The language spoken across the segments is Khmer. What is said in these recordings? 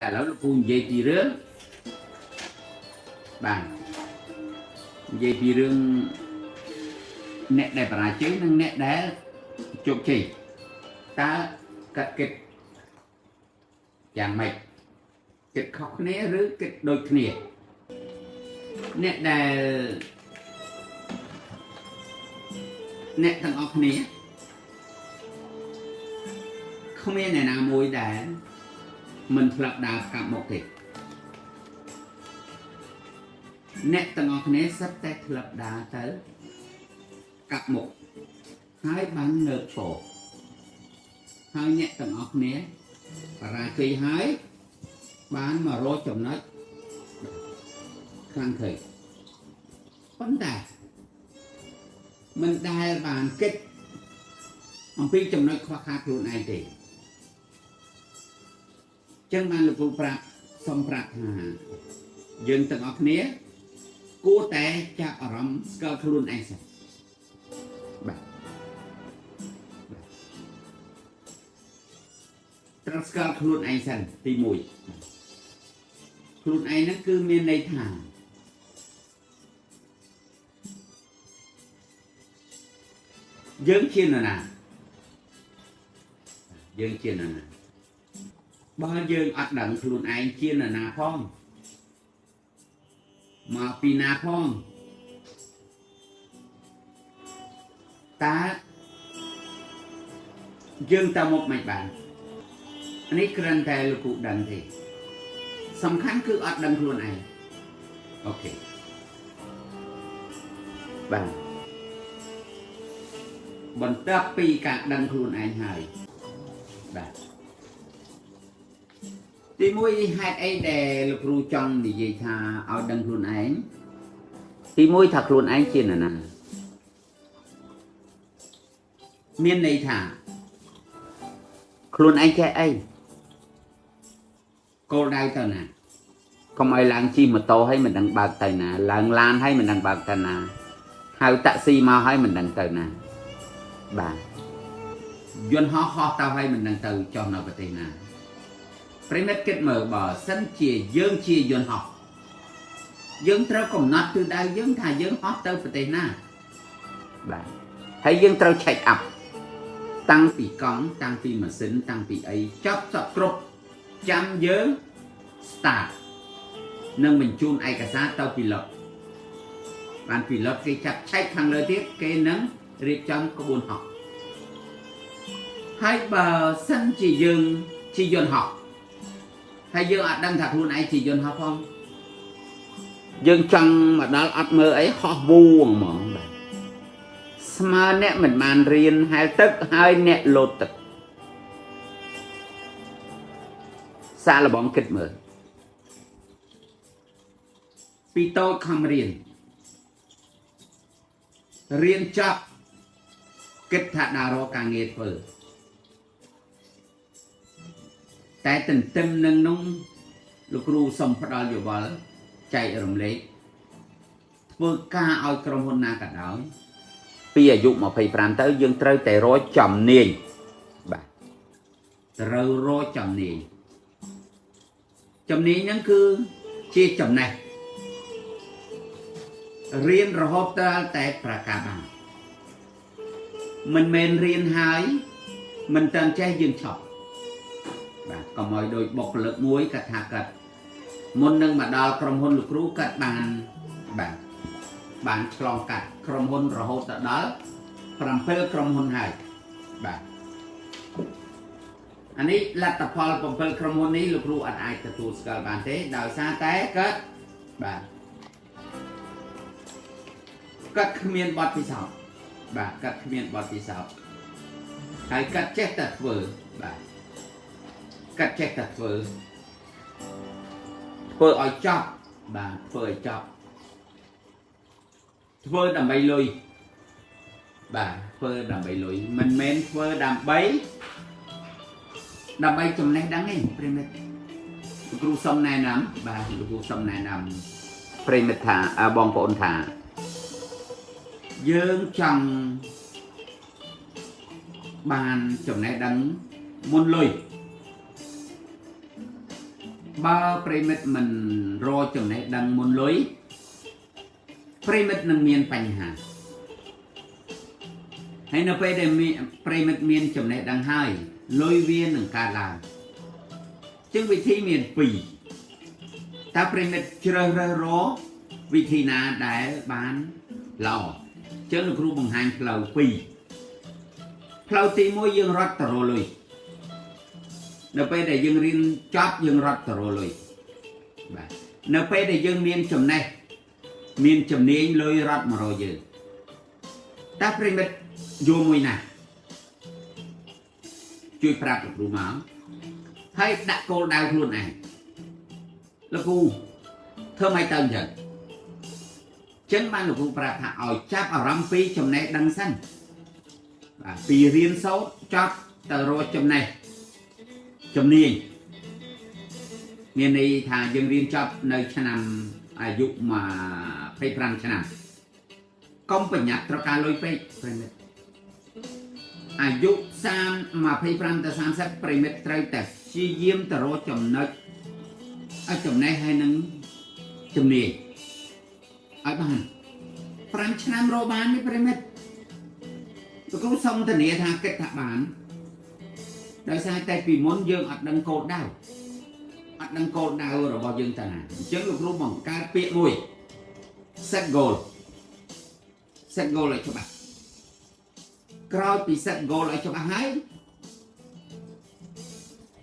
ឥឡូវលោកពូនិយាយពីរឿងបាទនិយាយពីរឿងអ្នកដែលបរាជ័យនិងអ្នកដែលជោគជ័យតើគាត់គិតយ៉ាងម៉េចគិតខុសគ្នាឬគិតដូចគ្នាអ្នកដែលអ្នកទាំងអស់គ្នាគ្មានអ្នកណាមួយដែលមិនធ្លាប់ដើរកាប់មុខទេអ្នកទាំងអស់គ្នាសិតតែធ្លាប់ដើរទៅកាប់មុខហើយបានងើបឈរហើយអ្នកទាំងអស់គ្នាបរាជ័យហើយបានមករកចំណុចខ្លាំងឃើញប៉ុន្តែមិនដែលបានគិតអំពីចំណុចខ្វះខាតខ្លួនឯងទេចឹងបានលោកគ្រូប្រាប់សូមប្រាប់ថាយើងទាំងអស់គ្នាគួរតែចាប់អារម្មណ៍ស្គាល់ខ្លួនឯងសិនបាទត្រូវស្គាល់ខ្លួនឯងសិនទី1ខ្លួនឯងហ្នឹងគឺមានន័យថាយើងជានរណាយើងជានរណាបើយើងអត់ដឹងខ្លួនឯងជានរណាផងមកពីណាផងតើយើងទៅមុខមិនបាននេះគ្រាន់តែលោកគ្រូដឹងទេសំខាន់គឺអត់ដឹងខ្លួនឯងអូខេបាទបន្ទាប់ពីការដឹងខ្លួនឯងហើយបាទទីមួយហេតុអីដែលលោកគ្រូចង់និយាយថាឲ្យដឹងខ្លួនឯងទីមួយថាខ្លួនឯងជានរណាមានន័យថាខ្លួនឯងចេះអីគោលដៅទៅណាកុំឲ្យឡើងជិះម៉ូតូឲ្យមិនដឹងបើកទៅណាឡើងឡានឲ្យមិនដឹងបើកទៅណាហៅតាក់ស៊ីមកឲ្យមិនដឹងទៅណាបាទយន្តហោះហោះទៅឲ្យមិនដឹងទៅចុះនៅប្រទេសណាប្រិមិត្តគិតមើលបើសិនជាយើងជាយន្តហោះយើងត្រូវកំណត់ទិសដៅយើងថាយើងហោះទៅប្រទេសណាបាទហើយយើងត្រូវ check up តាំងពីកង់តាំងពីម៉ាស៊ីនតាំងពីអីចប់សពគ្រប់ចាំយើង start នឹងបញ្ជូនឯកសារទៅ pilot បាន pilot គេចាប់ឆែកខាងលើទៀតគេនឹងរៀបចំក្បួនហោះហើយបើសិនជាយើងជាយន្តហោះហើយយើងអត់ដឹងថាខ្លួនឯងជាយន្តហោះផងយើងចង់មកដល់អត់មើលអីហោះវងហ្មងបាទស្មើអ្នកមិនបានរៀនហែលទឹកហើយអ្នកលោតទឹកសាកល្បងគិតមើលពីតូចខំរៀនរៀនចប់គិតថាដើររកការងារធ្វើតែទន្ទឹមនឹងនោះលោកគ្រូសូមផ្ដល់យោបល់ចែករំលែកធ្វើការឲ្យក្រុមហ៊ុនណាក៏ដោយពីអាយុ25ទៅយើងត្រូវតែរកជំនាញបាទត្រូវរកជំនាញជំនាញហ្នឹងគឺជាចំណេះរៀនរហូតដល់តែប្រការបានមិនមែនរៀនហើយមិនតាន់ចេះយើងឈប់បាទកុំឲ្យដូចបុគ្គលិកមួយគាត់ថាគាត់មុននឹងមកដល់ក្រុមហ៊ុនលោកគ្រូគាត់បានបាទបានឆ្លងកាត់ក្រុមហ៊ុនរហូតដល់7ក្រុមហ៊ុនហើយបាទអានេះលទ្ធផល7ក្រុមហ៊ុននេះលោកគ្រូអត់អាចទទួលស្គាល់បានទេដោយសារតែគាត់បាទគាត់គ្មានបទពិសោធន៍បាទគាត់គ្មានបទពិសោធន៍ហើយគាត់ចេះតែធ្វើបាទគាត់ចេះតែធ្វើធ្វើឲ្យចប់បាទធ្វើឲ្យចប់ធ្វើដើម្បីលុយបាទធ្វើដើម្បីលុយមិនមែនធ្វើដើម្បីចំណេះដឹងទេប្រិមិត្តលោកគ្រូសុំណែនាំបាទលោកគ្រូសុំណែនាំប្រិមិត្តថាបងប្អូនថាយើងចង់បានចំណេះដឹងមុនលុយ បើប្រិមិត្តមិនរកចំណេះដឹងមុនលុយប្រិមិត្តនឹងមានបញ្ហាហើយនៅពេលដែលមានប្រិមិត្តមានចំណេះដឹងហើយលុយវានឹងកើតឡើងជាងវិធីមានពីរតើប្រិមិត្តជ្រើសរើសរកវិធីណាដែលបានល្អចឹងលោកគ្រូបង្ហាញផ្លូវពីរផ្លូវទី1យើងរត់ទៅរកលុយនៅពេលដែលយើងរៀនចប់យើងរត់ទៅរកលុយបាទនៅពេលដែលយើងមានចំណេះមានជំនាញលុយរត់មករកយើងតើប្រិមិត្តយកមួយណាជួយប្រាប់លោកគ្រូមកហើយដាក់គោលដៅខ្លួនឯងលោកគ្រូធ្វើម៉េចទៅអញ្ចឹងចឹងបានលោកគ្រូប្រាប់ថាឲ្យចាប់អារម្មណ៍ពីចំណេះដឹងសិនបាទពីរៀនសូត្រចប់ទៅរកចំណេះជំនាញមានន័យថាយើងរៀនចប់នៅឆ្នាំអាយុ25ឆ្នាំកុំប្រញាប់ត្រូវការលុយពេកប្រិមិត្តអាយុ30 25ទៅ30ប្រិមិត្តត្រូវតែព្យាយាមទៅរកចំណុចឲ្យចំណេះហើយនឹងជំនាញឲ្យបាន5ឆ្នាំរកបាននេះប្រិមិត្តលោកគ្រូសុំធានាថាគិតថាបានដោយសារតែពីមុនយើងអត់ដឹងគោលដៅអត់ដឹងគោលដៅរបស់យើងតាណាអញ្ចឹងលោកគ្រូបង្កើតពាក្យមួយ set goal set goal ឲ្យច្បាស់ក្រោយពី set goal ឲ្យច្បាស់ហើយ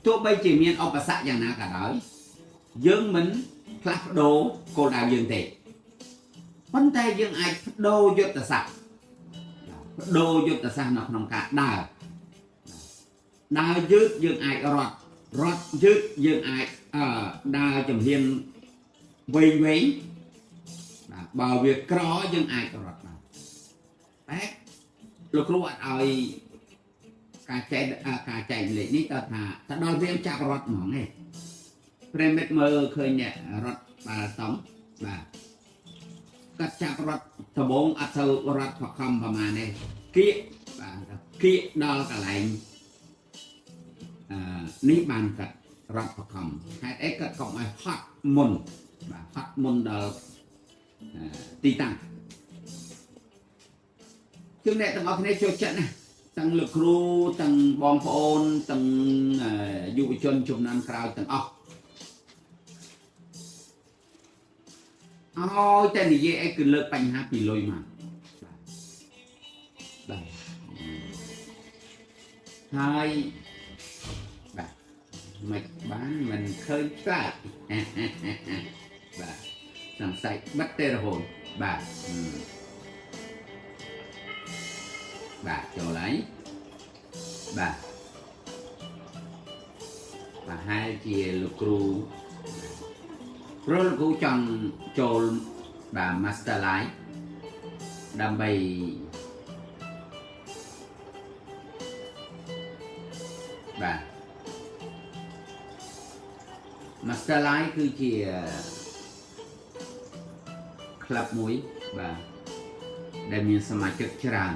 ទោះបីជាមានឧបសគ្គយ៉ាងណាក៏ដោយយើងមិនផ្លាស់ប្ដូរគោលដៅយើងទេប៉ុន្តែយើងអាចប្ដូរយុទ្ធសាស្ត្របដូរយុទ្ធសាស្ត្រនៅក្នុងការដើរដើរយឺតយើងអាចរត់រត់យឺតយើងអាចអឺដើរជំហានវែងវែងបាទបើវាក្រយើងអាចរត់បានតែលោកគ្រូអត់ឲ្យការចែកការចែកលេខនេះតើថាទៅដល់វាចាប់រត់ហ្មងឯងប្រិមិត្តមើលឃើញអ្នករត់បាល់តុងបាទគាត់ចាប់រត់ដំបងអត់ទៅរត់បខំប្រហែលទេគៀកបាទគៀកដល់កន្លែងអឺនេះបានគាត់រត់បខំហេតុអីគាត់កុំឲ្យហត់មុនបាទហត់មុនដល់ទីតាំងជាងអ្នកទាំងអស់គ្នាចូលចិត្តណាទាំងលោកគ្រូទាំងបងប្អូនទាំងយុវជនជំនាន់ក្រោយទាំងអស់ឲ្យតែនិយាយអីគឺលើកបញ្ហាពីលុយមកបាទហើយបាទមិនបានមិនឃើញឆ្លើយបាទសង្ស័យបិទទេរហូតបាទបាទចូលហើយបាទប្រហែលជាលោកគ្រូព្រោះលោកគ្រូចង់ចូលបាទ Master Line ដើម្បីបាទ Master Line គឺជាក្លឹបមួយបាទដែលមានសមាជិកច្រើន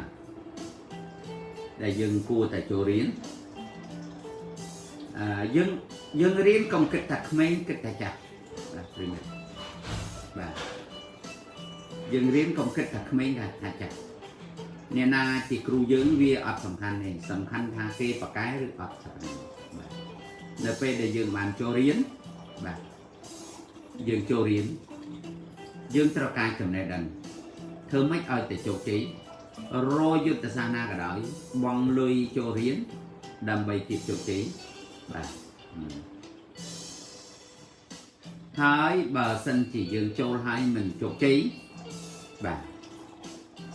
ដែលយើងគួរតែចូលរៀនអឺយើងយើងរៀនកុំគិតថាក្មេងគិតថាចាស់បាទប្រិមិត្តបាទយើងរៀនកុំគិតថាក្មេងថាចាស់អ្នកណាជាគ្រូយើងវាអត់សំខាន់ទេសំខាន់ថាគេប្រកែឬអត់សំខាន់បាទនៅពេលដែលយើងបានចូលរៀនបាទយើងចូលរៀនយើងត្រូវការចំណេះដឹងធ្វើម៉េចឲ្យតែជោគជ័យរយុទ្ធសាស្ត្រណាក៏ដោយបងលុយចូលរៀនដើម្បីជាជោគជ័យបាទហើយបើសិនជាយើងចូលហើយមិនជោគជ័យបាទ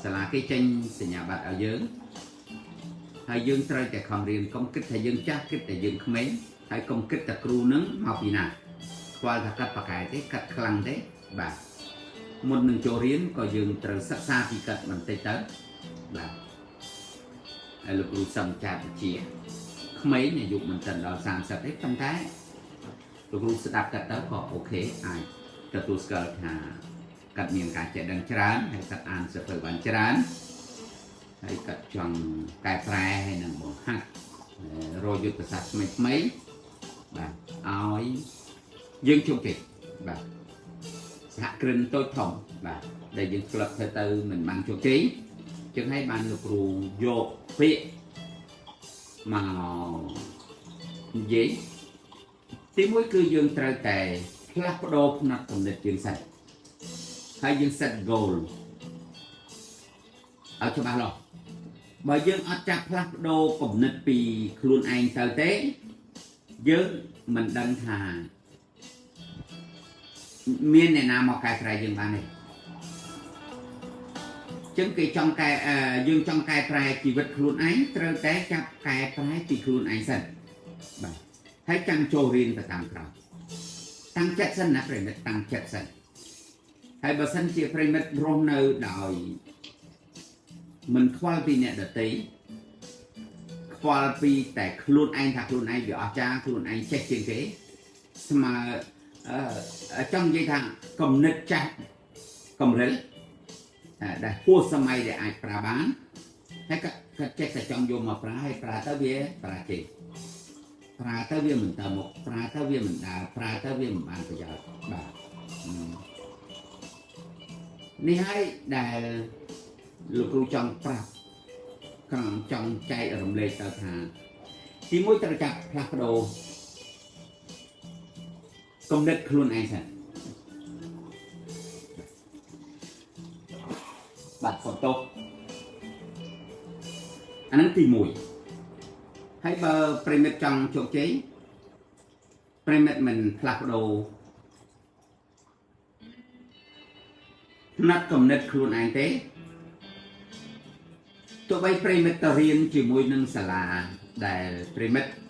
សាលាគេចេញសញ្ញាបត្រឲ្យយើងហើយយើងត្រូវតែខំរៀនកុំគិតថាយើងចាស់គិតតែយើងក្មេងហើយកុំគិតតែគ្រូនឹងមកពីណាខ្វល់ថាកាត់ប៉ាកែទេកាត់ខ្លាំងទេបាទមុននឹងចូលរៀនក៏យើងត្រូវសិក្សាពីកាត់បន្តិចទៅបាទហើយលោកគ្រូសំចាតវិជាក្មេងអាយុមិនទាន់ដល់30ទេប៉ុន្តែលោកគ្រូស្ដាប់កាត់ទៅក៏អូខេអាចទទួលស្គាល់ថាកាត់មានការចេះដឹងច្រើនហើយកាត់អានសៀវភៅបានច្រើនហើយកាត់ចង់កែប្រែហើយនឹងបង្ហាត់រយុទ្ធសាស្ត្រថ្មីថ្មីបាទឲ្យ យើងជោគជ័យបាទសហគ្រិនតូចធំបាទដែលយើងក្លឹបធ្វើទៅមិនបានជោគជ័យចឹងហើយបានលោកគ្រូយកពាក្យមកនិយាយទីមួយគឺយើងត្រូវតែផ្លាស់ប្ដូរផ្នត់គំនិតយើងសិនហើយយើង set goal ឲ្យច្បាស់លាស់បើយើងអត់ចាប់ផ្លាស់ប្ដូរគំនិតពីខ្លួនឯងទៅទេយើងមិនដឹងថាមានអ្នកណាមកកែប្រែយើងបានទេចឹងគេចង់កែយើងចង់កែប្រែជីវិតខ្លួនឯងត្រូវតែចាប់កែប្រែពីខ្លួនឯងសិនបាទហើយចាំចូលរៀនទៅតាមក្រោយតាំងចិត្តសិនណាប្រិមិត្តតាំងចិត្តសិនហើយបើសិនជាប្រិមិត្តរស់នៅដោយមិនខ្វល់ពីអ្នកដទៃខ្វល់ពីតែខ្លួនឯងថាខ្លួនឯងវាអស្ចារ្យខ្លួនឯងចេះជាងគេស្មើចង់និយាយថាគំនិតចាស់កម្រិលដែលហួសសម័យដែលអាចប្រើបានហើយក៏ចេះតែចង់យកមកប្រើហើយប្រើទៅវាប្រាជ័យប្រើទៅវាមិនទៅមុខប្រើទៅវាមិនដើរប្រើទៅវាមិនបានប្រយោជន៍បាទនេះហើយដែលលោកគ្រូចង់ប្រាប់ក្រំចង់ចែករំលែកទៅថាទីមួយត្រូវចាប់ផ្លាស់ប្ដូរគំនិតខ្លួនឯងសិនបាទសូមទោសអាហ្នឹងទី1ហើយបើប្រិមិត្តចង់ជោគជ័យប្រិមិត្តមិនផ្លាស់ប្ដូរផ្នត់គំនិតខ្លួនឯងទេទោះបីប្រិមិត្តទៅរៀនជាមួយនឹងសាលាដែលប្រិមិត្ត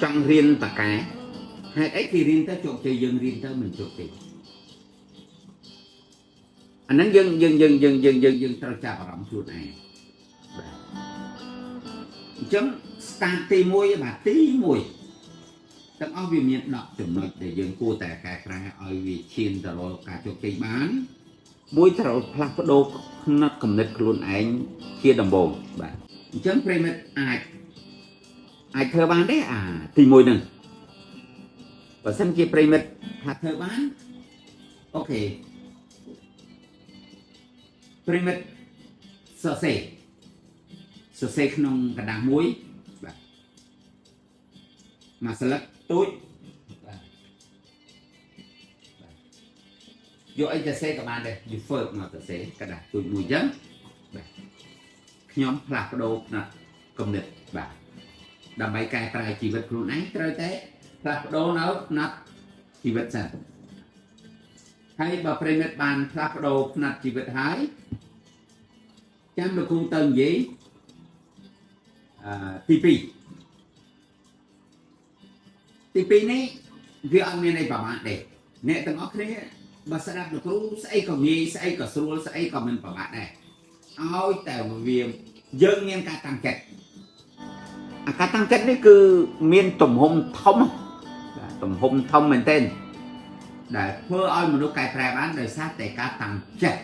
ចង់រៀនបកែហេតុអីគេរៀនទៅជោគជ័យយើងរៀនទៅមិនជោគជ័យអាហ្នឹងយើងយើងយើងយើងយើងយើងយើងត្រូវចាប់អារម្មណ៍ខ្លួនឯងបាទអញ្ចឹង start ទី1បាទទី1ទាំងអស់វាមាន10ចំណុចដែលយើងគួរតែកែប្រែឲ្យវាឈានទៅរកការជោគជ័យបានមួយត្រូវផ្លាស់ប្ដូរផ្នត់គំនិតខ្លួនឯងជាដំបូងបាទអញ្ចឹងប្រិមិត្តអាចធ្វើបានទេអាទី1ហ្នឹងបើសិនជាប្រិមិត្តថាធ្វើបានអូខេប្រិមិត្តសរសេរក្នុងក្រដាសមួយបាទមួយស្លឹកទូចបាទយកអីទៅសេក៏បានដែរយកហ្វឺតមកទៅសេក្រដាសទូចមួយអញ្ចឹងបាទខ្ញុំផ្លាស់ប្ដូរផ្នត់គំនិតបាទដើម្បីកែប្រែជីវិតខ្លួនឯងត្រូវតែផ្លាស់ប្ដូរនៅផ្នត់ជីវិតសិនហើយបើប្រិមិត្តបានផ្លាស់ប្ដូរផ្នត់ជីវិតហើយចាំលោកគ្រូទៅនិយាយទី2ទី2នេះវាអត់មានអីប្រមាថទេអ្នកទាំងអស់គ្នាបើស្ដាប់លោកគ្រូស្អីក៏ងាយស្អីក៏ស្រួលស្អីក៏មិនប្រមាថដែរឲ្យតែវាយើងមានការតាំងចិត្តអាការតាំងចិត្តនេះគឺមានទំហំធំបាទទំហំធំមែនទែនដែលធ្វើឲ្យមនុស្សកែប្រែបានដោយសារតែការតាំងចិត្ត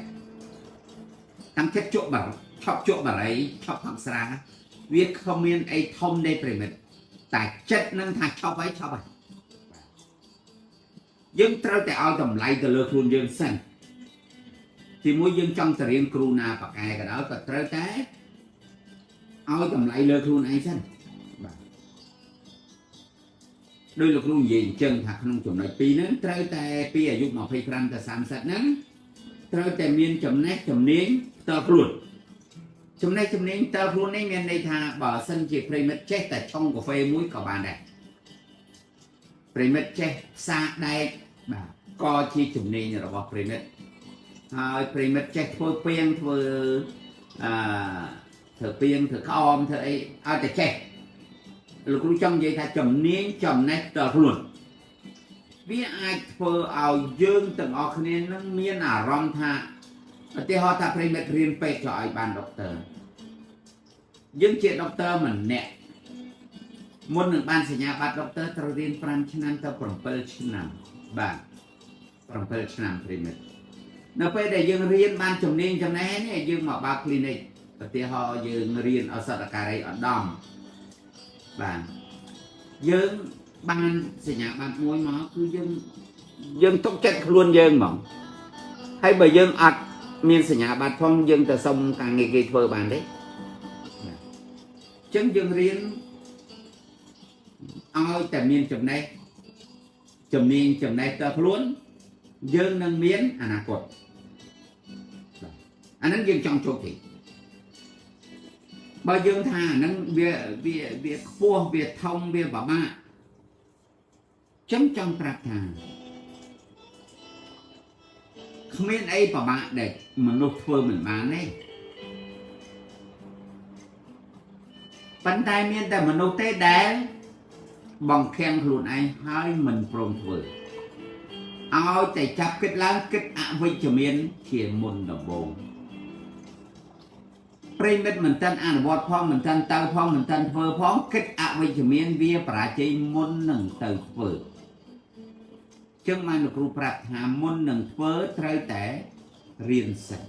តាំងចិត្តជក់បាឆប់ជក់បារីឆប់ផឹកស្រាវាគ្មានអីធំទេប្រិមិត្តតែចិត្តនឹងថាឆប់ហើយឆប់ហើយយើងត្រូវតែឲ្យតម្លៃទៅលើខ្លួនយើងសិនទីមួយយើងចង់ទៅរៀនគ្រូណាបកែក៏ដោយក៏ត្រូវតែឲ្យតម្លៃលើខ្លួនឯងសិនបាទដោយលោកគ្រូនិយាយអញ្ចឹងថាក្នុងចំណុច2ហ្នឹងត្រូវតែពីអាយុ25ទៅ30ហ្នឹងត្រូវតែមានចំណេះជំនាញផ្ទាល់ខ្លួនចំណេះជំនាញផ្ទាល់ខ្លួននេះមានន័យថាបើសិនជាប្រិមិត្តចេះតែឆុងកាហ្វេមួយក៏បានដែរប្រិមិត្តចេះផ្សារដែកបាទក៏ជាជំនាញរបស់ប្រិមិត្តហើយប្រិមិត្តចេះធ្វើពាងធ្វើធ្វើពាងធ្វើក្អមធ្វើអីឲ្យតែចេះលោកគ្រូចង់និយាយថាជំនាញចំណេះផ្ទាល់ខ្លួនវាអាចធ្វើឲ្យយើងទាំងអស់គ្នានឹងមានអារម្មណ៍ថាឧទាហរណ៍ថាប្រិមិត្តរៀនពេទ្យក៏ឲ្យបានដុកទ័រយើងជាដុកទ័រម្នាក់មុននឹងបានសញ្ញាបត្រដុកទ័រត្រូវរៀន5ឆ្នាំទៅ7ឆ្នាំបាទ7ឆ្នាំប្រិមិត្តនៅពេលដែលយើងរៀនបានជំនាញចំណេះនេះយើងមកបើក clinic ឧទាហរណ៍យើងរៀនឱសថការីឧត្តមបាទយើងបានសញ្ញាបត្រមួយមកគឺយើងទុកចិត្តខ្លួនយើងហ្មងហើយបើយើងអត់មានសញ្ញាបត្រផងយើងទៅសុំការងារគេធ្វើបានទេចឹងយើងរៀនឲ្យតែមានចំណេះជំនាញចំណេះតខ្លួនយើងនឹងមានអនាគតអាហ្នឹងយើងចង់ជោគជ័យបើយើងថាអាហ្នឹងវាវាវាខ្ពស់វាធំវាពិបាកចឹងចង់ប្រាប់ថាគ្មានអីពិបាកដែលមនុស្សធ្វើមិនបានទេប៉ុន្តែមានតែមនុស្សទេដែលបង្ខាំងខ្លួនឯងហើយមិនព្រមធ្វើឲ្យតែចាប់គិតឡើងគិតអវិជ្ជមានជាមុនដំបូងប្រិមិត្តមិនទាន់អនុវត្តផងមិនទាន់ទៅផងមិនទាន់ធ្វើផងគិតអវិជ្ជមានវាបរាជ័យមុននឹងទៅធ្វើចឹងបានលោកគ្រូប្រាប់ថាមុននឹងធ្វើត្រូវតែរៀនសិន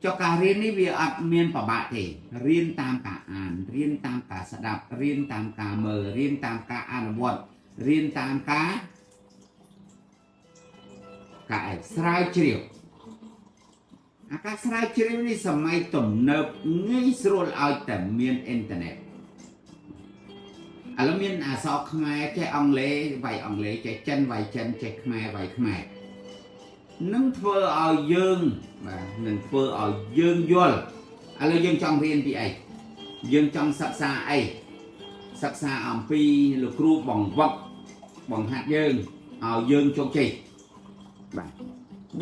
ចុះការរៀននេះវាអត់មានពិបាកទេរៀនតាមការអានរៀនតាមការស្ដាប់រៀនតាមការមើលរៀនតាមការអនុវត្តរៀនតាមការស្រាវជ្រាវអាការស្រាវជ្រាវនេះសម័យទំនើបងាយស្រួលឲ្យតែមានអ៊ីនធឺណិតឥឡូវមានអក្សរខ្មែរចេះអង់គ្លេសវាយអង់គ្លេសចេះចិនវាយចិនចេះខ្មែរវាយខ្មែរនឹងធ្វើឲ្យយើងបាទនឹងធ្វើឲ្យយើងយល់ឥឡូវយើងចង់រៀនពីអីយើងចង់សិក្សាអីសិក្សាអំពីលោកគ្រូបង្វឹកបង្ហាត់យើងឲ្យយើងជោគជ័យបាទ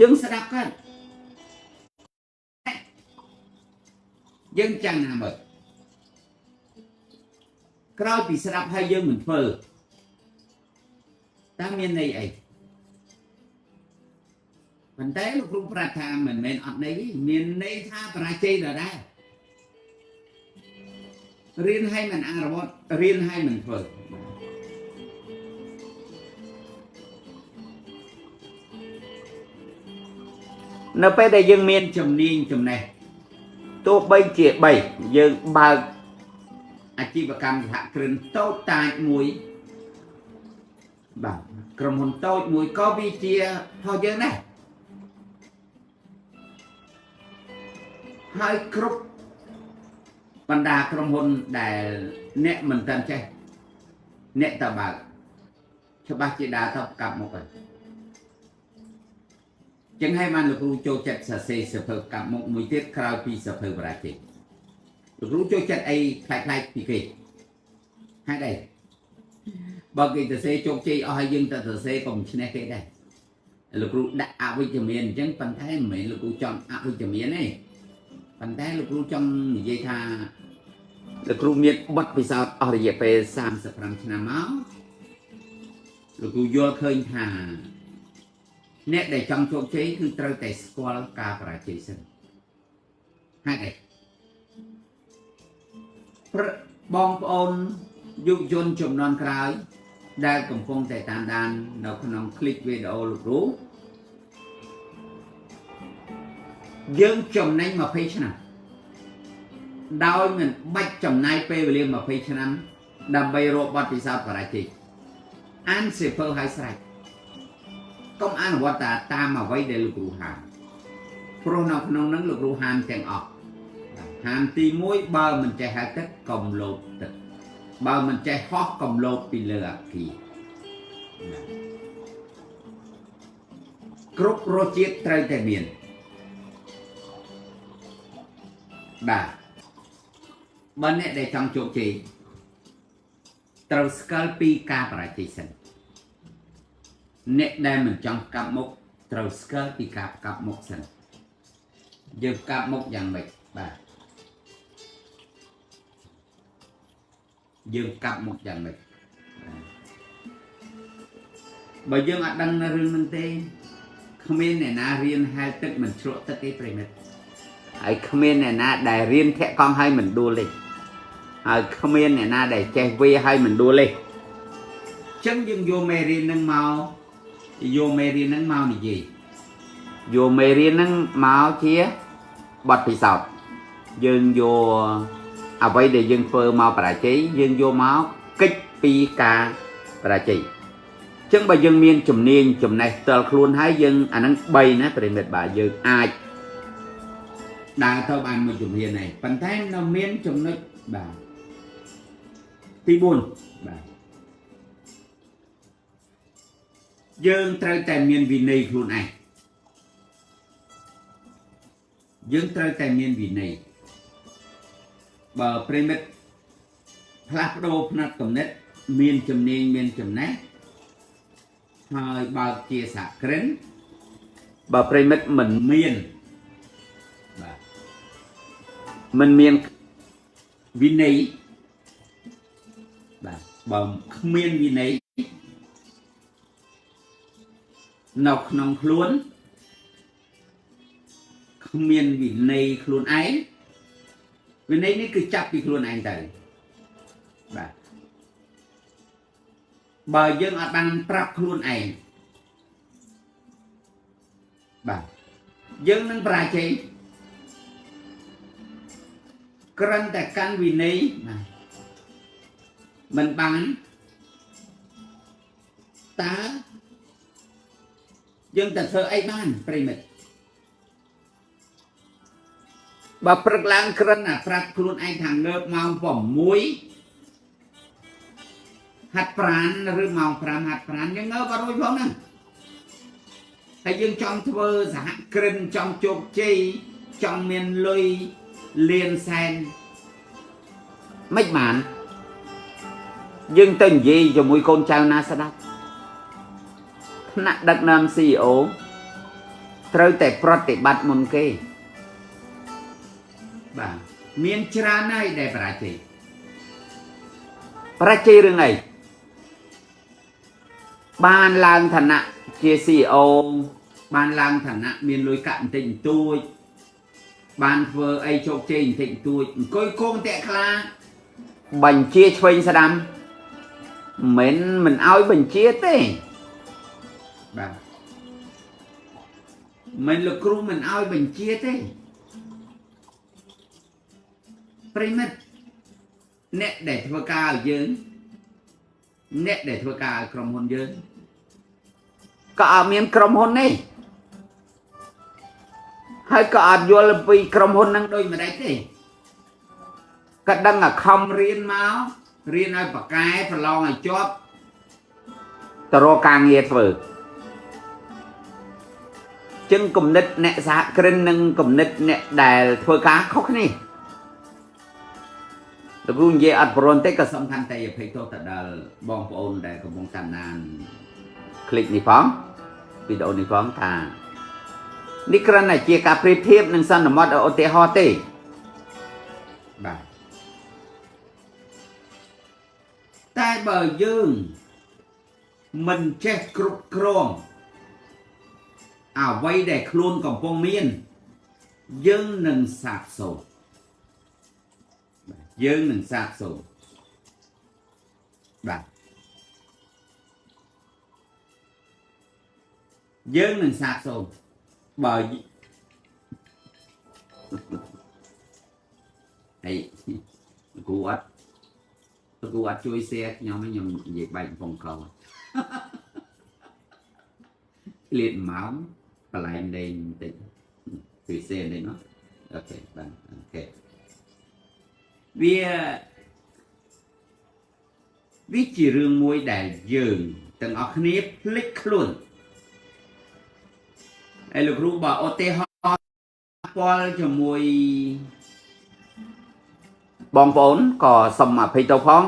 យើងស្ដាប់គាត់យើងចាំណាមើលក្រោយពីស្ដាប់ហើយយើងមិនធ្វើតើមានន័យអីប៉ុន្តែលោកគ្រូប្រាប់ថាមិនមែនអត់ន័យទេមានន័យថាបរាជ័យដដែលរៀនឲ្យមិនអនុវត្តរៀនឲ្យមិនធ្វើនៅពេលដែលយើងមានជំនាញចំណេះទោះបីជា3យើងបើកអាជីវកម្មសហគ្រិនតូចតាចមួយបាទក្រុមហ៊ុនតូចមួយក៏វាជារបស់យើងដែរហើយគ្រប់បណ្ដាក្រុមហ៊ុនដែលអ្នកមិនតាន់ចេះអ្នកតបើកច្បាស់ជាដើរទៅកាប់មុខហើយចឹងហើយបានលោកគ្រូចូលចិត្តសរសេរសភៅកាប់មុខមួយទៀតក្រោយពីសភៅបរាជ័យលោកគ្រូចូលចិត្តអីប្លែកៗពីគេហេតុអីបើគេសរសេរជោគជ័យអស់ហើយយើងទៅសរសេរក៏មិនឈ្នះគេដែរលោកគ្រូដាក់អវិជ្ជមានអញ្ចឹងប៉ុន្តែមិនមែនលោកគ្រូចង់អវិជ្ជមានទេប៉ុន្តែលោកគ្រូចង់និយាយថាលោកគ្រូមានបទពិសោធន៍អស់រយៈពេល35ឆ្នាំមកលោកគ្រូយល់ឃើញថាអ្នកដែលចង់ជោគជ័យគឺត្រូវតែស្គាល់ការបរាជ័យសិនហេតុអីបងប្អូនយុវជនជំនាន់ក្រោយដែលកំពុងតែតាមដាននៅក្នុងคลิปវីដេអូលោកគ្រូយើងចំណេញ20ឆ្នាំដោយមិនបាច់ចំណាយពេលវេលា20ឆ្នាំដើម្បីរកបទពិសោធន៍បរាជ័យអានសៀវភៅឲ្យស្រេចកុំអនុវត្តតាមអ្វីដែលលោកគ្រូហាមព្រោះនៅក្នុងនឹងលោកគ្រូហាមទាំងអស់ហាមទី1បើមិនចេះហែលទឹកកុំលោបទឹកបើមិនចេះហោះកុំលោបពីលើអគារគ្រប់រសជាតិត្រូវតែមានបាទបើអ្នកដែលចង់ជោគជ័យត្រូវស្គាល់ពីការបរាជ័យសិនអ្នកដែលមិនចង់កាប់មុខត្រូវស្គាល់ពីការកាប់មុខសិនយើងកាប់មុខយ៉ាងម៉េចបាទយើងកាប់មុខយ៉ាងម៉េចបើយើងអត់ដឹងរឿងហ្នឹងទេគ្មានអ្នកណារៀនហែលទឹកមិនជ្រក់ទឹកទេប្រិមិត្តហើយគ្មានអ្នកណាដែលរៀនធាក់កង់ឲ្យមិនដួលទេហើយគ្មានអ្នកណាដែលចេះវាឲ្យមិនដួលទេចឹងយើងយកមេរៀនហ្នឹងមកយកមេរៀនហ្នឹងមកនិយាយយកមេរៀនហ្នឹងមកជាបទពិសោធន៍ យើងយកអ្វីដែលយើងធ្វើមកបរាជ័យយើងយកមកកិច្ចពីការបរាជ័យចឹងបើយើងមានជំនាញចំណេះផ្ទាល់ខ្លួនហើយយើងអាហ្នឹង3ណាប្រិមិត្តបាទយើងអាចដើរទៅបានមួយជំហានហើយប៉ុន្តែនៅមានចំណុចបាទទី4បាទយើងត្រូវតែមានវិន័យខ្លួនឯងយើងត្រូវតែមានវិន័យបើប្រិមិត្តផ្លាស់ប្ដូរផ្នត់គំនិតមានជំនាញមានចំណេះហើយបើកជាសហគ្រិនបើប្រិមិត្តមិនមានបាទមិនមានវិន័យបាទបើគ្មានវិន័យនៅក្នុងខ្លួនគ្មានវិន័យខ្លួនឯងវិន័យនេះគឺចាប់ពីខ្លួនឯងទៅបាទបើយើងអត់បានប្រាប់ខ្លួនឯងបាទយើងនឹងបរាជ័យគ្រាន់តែកាន់វិន័យបាទមិនបានតើយើងទៅធ្វើអីបានប្រិមិត្តបើព្រឹកឡើងគ្រាន់តែប្រាប់ខ្លួនឯងថាងើបម៉ោង6ហាត់ប្រានឬម៉ោង5ហាត់ប្រានយើងងើបអត់រួចផងហ្នឹងហើយយើងចង់ធ្វើសហគ្រិនចង់ជោគជ័យចង់មានលុយលានសែនមិនបានយើងទៅនិយាយជាមួយកូនចៅណាស្ដាប់ថ្នាក់ដឹកនាំ CEO ត្រូវតែប្រតិបត្តិមុនគេបាទមានច្រើនហើយដែលបរាជ័យបរាជ័យរឿងអីបានឡើងឋានៈជា CEO បានឡើងឋានៈមានលុយកាក់បន្តិចបន្តួចបានធ្វើអីជោគជ័យបន្តិចបន្តួចអង្គុយគងតាក់ខ្លាបញ្ជាឆ្វេងស្ដាំមិនឲ្យបញ្ជាទេបាទមិនលោកគ្រូមិនឲ្យបញ្ជាទេប្រិមិត្តអ្នកដែលធ្វើការឲ្យយើងអ្នកដែលធ្វើការឲ្យក្រុមហ៊ុនយើងក៏អត់មានក្រុមហ៊ុននេះហើយក៏អត់យល់ពីក្រុមហ៊ុនហ្នឹងដូចម្ដេចទេក៏ដឹងតែខំរៀនមករៀនឲ្យប៉កែប្រឡងឲ្យជាប់ទៅរកការងារធ្វើចឹងគំនិតអ្នកសហគ្រិននិងគំនិតអ្នកដែលធ្វើការខុសគ្នាលោកគ្រូនិយាយអត់ប្រន់ទេក៏សំខាន់តែអភ័យទោសទៅដល់បងប្អូនដែលកំពុងតាមដានคลิกនេះផងវីដេអូនេះផងថានេះគ្រាន់តែជាការប្រៀបធៀបនិងសន្មតឧទាហរណ៍ទេបាទតែបើយើងមិនចេះគ្រប់គ្រងអ្វីដែលខ្លួនកំពុងមានយើងនឹងសាបសូន្យយើងនឹងសាបសូន្យបាទយើងនឹងសាបសូន្យបើហើយគ្រូអត់គ្រូអត់ជួយ share ខ្ញុំខ្ញុំនិយាយបែកកំពង់កោលៀតម៉ោងបន្លែលេងបន្តិចជួយ share បន្តិចមកអូខេបាទអូខេវាជារឿងមួយដែលយើងទាំងអស់គ្នាភ្លេចខ្លួនហើយលោកគ្រូបើឧទាហរណ៍ពលជាមួយបងប្អូនក៏សូមអភ័យទោសផង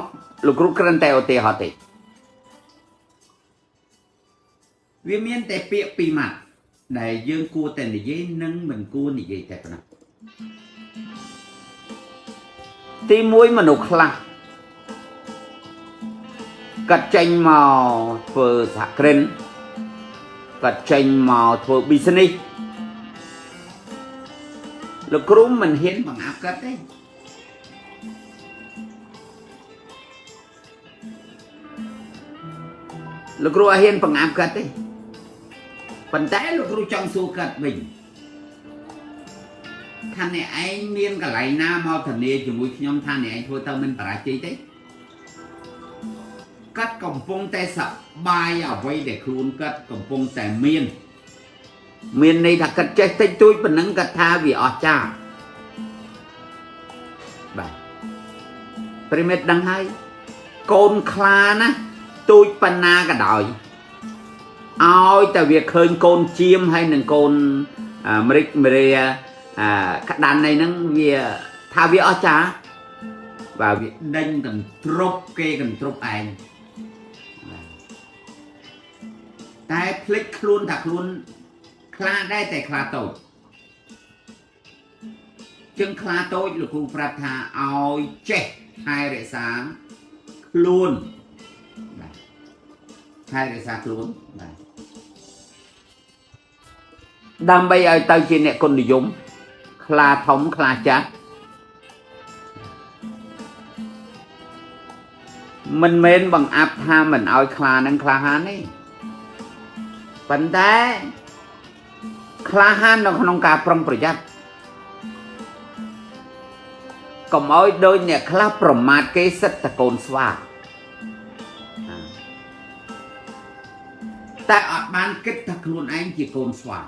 លោកគ្រូគ្រាន់តែឧទាហរណ៍ទេវាមានតែពាក្យពីរម៉ាត់ដែលយើងគួរតែនិយាយនិងមិនគួរនិយាយតែប៉ុណ្ណោះទីមួយមនុស្សខ្លះគាត់ចេញមកធ្វើសហគ្រិនគាត់ចេញមកធ្វើ business លោកគ្រូមិនហ៊ានបង្អាប់គាត់ទេលោកគ្រូអត់ហ៊ានបង្អាប់គាត់ទេប៉ុន្តែលោកគ្រូចង់សួរគាត់វិញ ថាអ្នកឯងមានកន្លែងណាមកធានាជាមួយខ្ញុំថាអ្នកឯងធ្វើទៅមិនបរាជ័យទេគាត់កំពុងតែសបាយអ្វីដែលខ្លួនគាត់កំពុងតែមានមានន័យថាគាត់ចេះតិចតួចប៉ុណ្ណឹងគាត់ថាវាអស្ចារ្យបាទប្រិមិត្តដឹងហើយកូនខ្លាណាទូចប៉ុណ្ណាក៏ដោយឲ្យតែវាឃើញកូនជៀមហើយនឹងកូនម្រិចម្រាក្តាន់អីហ្នឹងវាថាវាអស្ចារ្យបាទវាដេញកន្ទ្រប់គេកន្ទ្រប់ឯងតែភ្លេចខ្លួនថាខ្លួនខ្លាដែរតែខ្លាតូចចឹងខ្លាតូចលោកគ្រូប្រាប់ថាឲ្យចេះថែរក្សាខ្លួនបាទថែរក្សាខ្លួនបាទដើម្បីឲ្យទៅជាអ្នកគុណនិយមខ្លាធំខ្លាចាស់មិនមែនបង្អាប់ថាមិនឲ្យខ្លានឹងក្លាហានទេប៉ុន្តែក្លាហាននៅក្នុងការប្រុងប្រយ័ត្នកុំឲ្យដូចអ្នកខ្លះប្រមាថគេសិតតកូនស្វាតែអត់បានគិតថាខ្លួនឯងជាកូនស្វា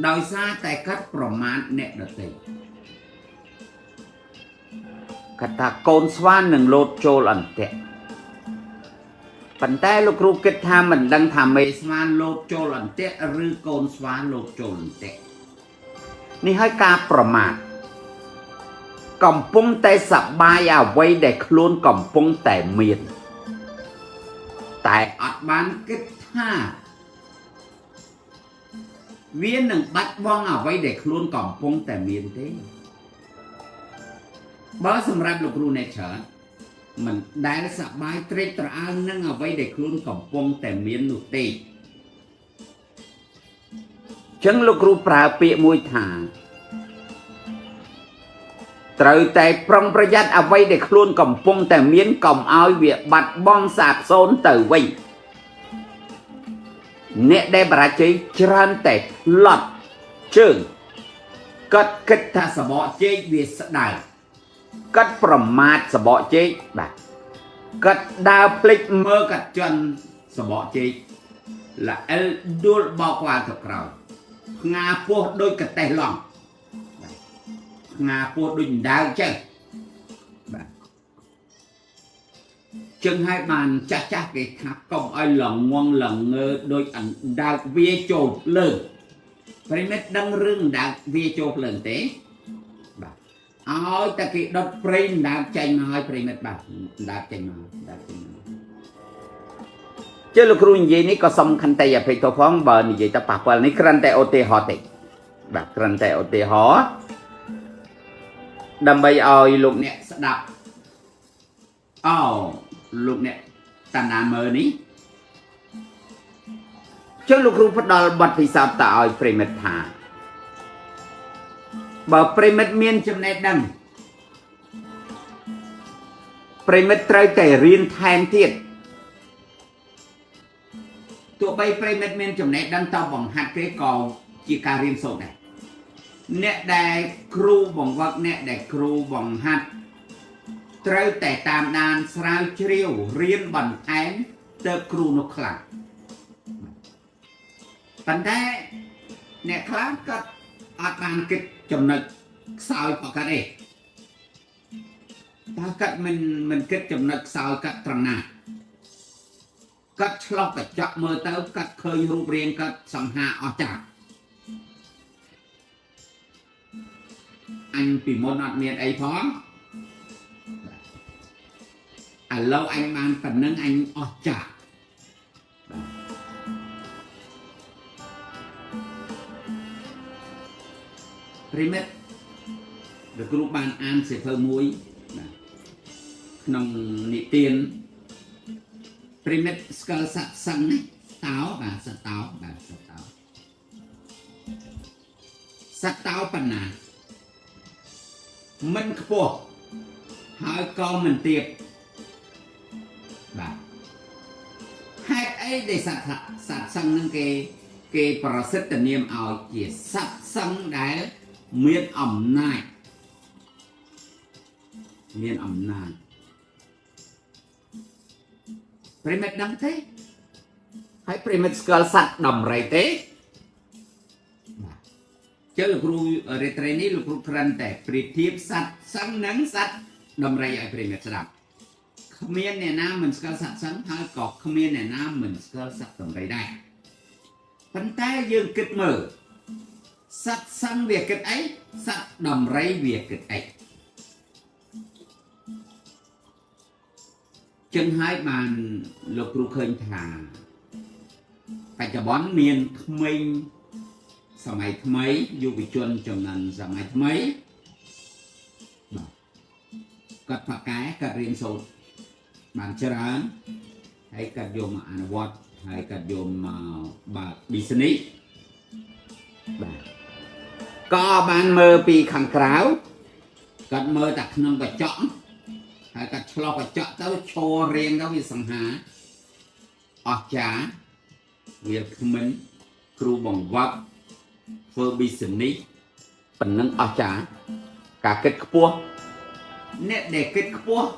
ដោយសារតែគាត់ប្រមាថអ្នកដទៃគាត់ថាកូនស្វានឹងលោតចូលអន្ទាក់ប៉ុន្តែលោកគ្រូគិតថាមិនដឹងថាមេស្វាលោតចូលអន្ទាក់ឬកូនស្វាលោតចូលអន្ទាក់នេះហើយការប្រមាថកំពុងតែសបាយអ្វីដែលខ្លួនកំពុងតែមានតែអត់បានគិតថាវានឹងបាត់បង់អ្វីដែលខ្លួនកំពុងតែមានទេបើសម្រាប់លោកគ្រូអ្នកច្រើនមិនដែលសបាយត្រេកត្រអាលនឹងអ្វីដែលខ្លួនកំពុងតែមាននោះទេចឹងលោកគ្រូប្រើពាក្យមួយថាត្រូវតែប្រុងប្រយ័ត្នអ្វីដែលខ្លួនកំពុងតែមានកុំឲ្យវាបាត់បង់សាបសូន្យទៅវិញអ្នកដែលបរាជ័យច្រើនតែផ្លត់ជើងគាត់គិតថាសបកជែកវាស្ដើងគាត់ប្រមាថសបកជែកបាទគាត់ដើរភ្លេចមើលគាត់ជន់សបកជែកល្អិលដួលបោកក្បាលទៅក្រោយផ្ងាពោះដូចកតេះឡង់ផ្ងាពោះដូចដើកចឹងបាទចឹងហើយបានចាស់ចាស់គេថាកុំឲ្យល្ងងល្ងើដូចអណ្ដើកវាចូលភ្លើងប្រិមិត្តដឹងរឿងអណ្ដើកវាចូលភ្លើងទេបាទឲ្យតែគេដុតព្រៃអណ្ដើកចេញមកឲ្យប្រិមិត្តបាទអណ្ដើកចេញមកអណ្ដើកចេញមកជឿលោកគ្រូនិយាយនេះក៏សំខាន់តែអភ័យទោសផងបើនិយាយទៅប៉ះពាល់នេះគ្រាន់តែឧទាហរណ៍ទេបាទគ្រាន់តែឧទាហរណ៍ដើម្បីឲ្យលោកអ្នកស្ដាប់អូលោកអ្នកតាណាមើលនេះចុះលោកគ្រូផ្ដល់បទពិសោធន៍តឲ្យប្រិមិត្តថាបើប្រិមិត្តមានចំណេះដឹងប្រិមិត្តត្រូវតែរៀនថែមទៀតទោះបីប្រិមិត្តមានចំណេះដឹងតបង្ហាត់គេក៏ជាការរៀនសូត្រដែរអ្នកដែលគ្រូបង្វឹកអ្នកដែលគ្រូបង្ហាត់ត្រូវតែតាមដានស្រាវជ្រាវរៀនបន្ថែមទៅគ្រូនោះខ្លាំងប៉ុន្តែអ្នកខ្លះក៏អត់បានគិតចំណុចខ្សោយប្រកាសទេតើគាត់មិនគិតចំណុចខ្សោយគាត់ត្រង់ណាគាត់ឆ្លោះកញ្ចក់មើលទៅគាត់ឃើញរូបរាងគាត់សង្ហាអស្ចារ្យអញពីមុនអត់មានអីផងឥឡូវអញបានប៉ុណ្ណឹងអញអស្ចារ្យប្រិមិត្តលោកគ្រូបានអានសៀវភៅមួយបាទក្នុងនិទានប្រិមិត្តស្គាល់សត្វសឹងណាតោបាទសត្វតោបាទសត្វតោសត្វតោប៉ុណ្ណាមិនខ្ពស់ហើយក៏មិនទាបបាទហេតុអីដែលសត្វសឹងនឹងគេប្រសិទ្ធនាមឲ្យជាសត្វសឹងដែល មានអំណាចមានអំណាចប្រិមិត្តដឹងទេហើយប្រិមិត្តស្គាល់សត្វដំរីទេបាទចុះលោកគ្រូរាត្រីនេះលោកគ្រូគ្រាន់តែប្រៀបធៀបសត្វសឹងនិងសត្វដំរីឲ្យប្រិមិត្តស្ដាប់គ្មានអ្នកណាមិនស្គាល់សត្វសឹងហើយក៏គ្មានអ្នកណាមិនស្គាល់សត្វដំរីដែរប៉ុន្តែយើងគិតមើលសត្វសឹងវាគិតអីសត្វដំរីវាគិតអីចឹងហើយបានលោកគ្រូឃើញថាបច្ចុប្បន្នមានក្មេងសម័យថ្មីយុវជនចំនួនសម័យថ្មីបាទគាត់ប៉ាកែគាត់រៀនសូត្របានច្រើនហើយគាត់យកមកអនុវត្តហើយគាត់យកមកបើក business បាទក៏បានមើលពីខាងក្រៅគាត់មើលតែក្នុងកញ្ចក់ហើយគាត់ឆ្លោះកញ្ចក់ទៅឈររៀងទៅវាសង្ហាអស្ចារ្យវាគ្មិនគ្រូបង្វឹកធ្វើ business ប៉ុណ្ណឹងអស្ចារ្យការគិតខ្ពស់អ្នកដែលគិតខ្ពស់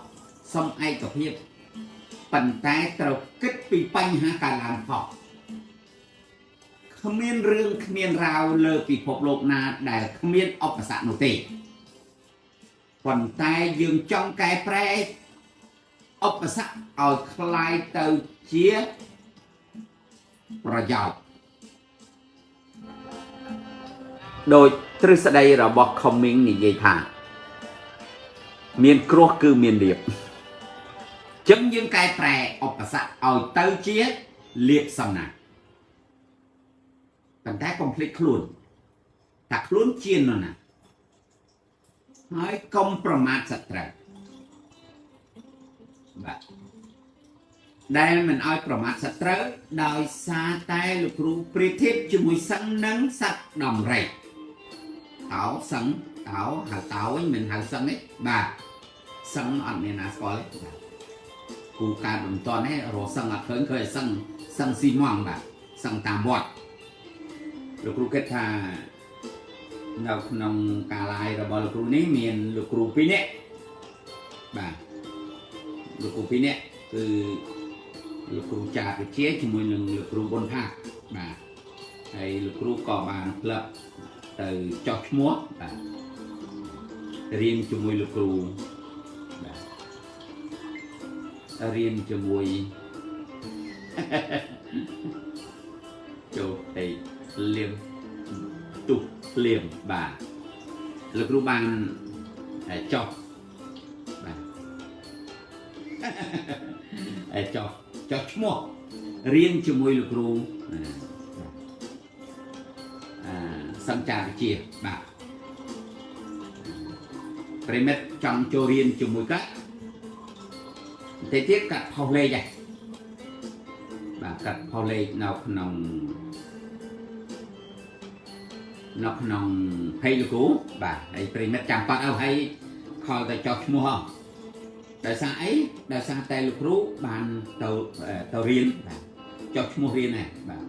សុំឯកភាពប៉ុន្តែត្រូវគិតពីបញ្ហាការឡើងផុសគ្មានរឿងគ្មានរ៉ាវលើពិភពលោកណាដែលគ្មានឧបសគ្គនោះទេប៉ុន្តែយើងចង់កែប្រែឧបសគ្គឲ្យคล้ายទៅជាប្រយោជន៍ដោយទ្រឹស្ដីរបស់ខមីងនិយាយថាមានគ្រោះគឺមានលៀបចឹងយើងកែប្រែឧបសគ្គឲ្យទៅជាលៀបសំណាងប៉ុន្តែកុំភ្លេចខ្លួនថាខ្លួនជានរណាហើយកុំប្រមាថសត្រូវបាទដែលមិនឲ្យប្រមាថសត្រូវដោយសារតែលោកគ្រូប្រៀបធៀបជាមួយសឹងនិងសត្វដំរីតោសឹងតោហៅតោវិញមិនហៅសឹងទេបាទសឹងអត់មានណាស្គាល់ទេបាទគូកើតមិនតន់ទេរកសឹងអត់ឃើញឃើញសឹងសឹងស៊ីម៉ងបាទសឹងតាមវត្តលោកគ្រូគិតថានៅក្នុងកាលាយរបស់លោកគ្រូនេះមានលោកគ្រូពីរនាក់បាទលោកគ្រូពីរនាក់គឺលោកគ្រូចាវិជាជាមួយនឹងលោកគ្រូប៊ុនផាបាទហើយលោកគ្រូក៏បានផ្លឹកទៅចោះឈ្មោះបាទរៀនជាមួយលោកគ្រូបាទរៀនជាមួយចូលទៅលៀមទុះលៀមបាទលោកគ្រូបានចោះបាទចោះចោះឈ្មោះរៀនជាមួយលោកគ្រូសង្ចារវិជាបាទប្រិមិត្តចង់ចូលរៀនជាមួយគាត់បន្តិចទៀតកាត់ផុសលេខដែរបាទកាត់ផុសលេខនៅក្នុងភ័យលោកគ្រូបាទហើយប្រិមិត្តចាំប៉ាត់ឲ្យហើយខលទៅចោះឈ្មោះហ៎ដោយសារអីដោយសារតែលោកគ្រូបានទៅរៀនបាទចោះឈ្មោះរៀនដែរបាទ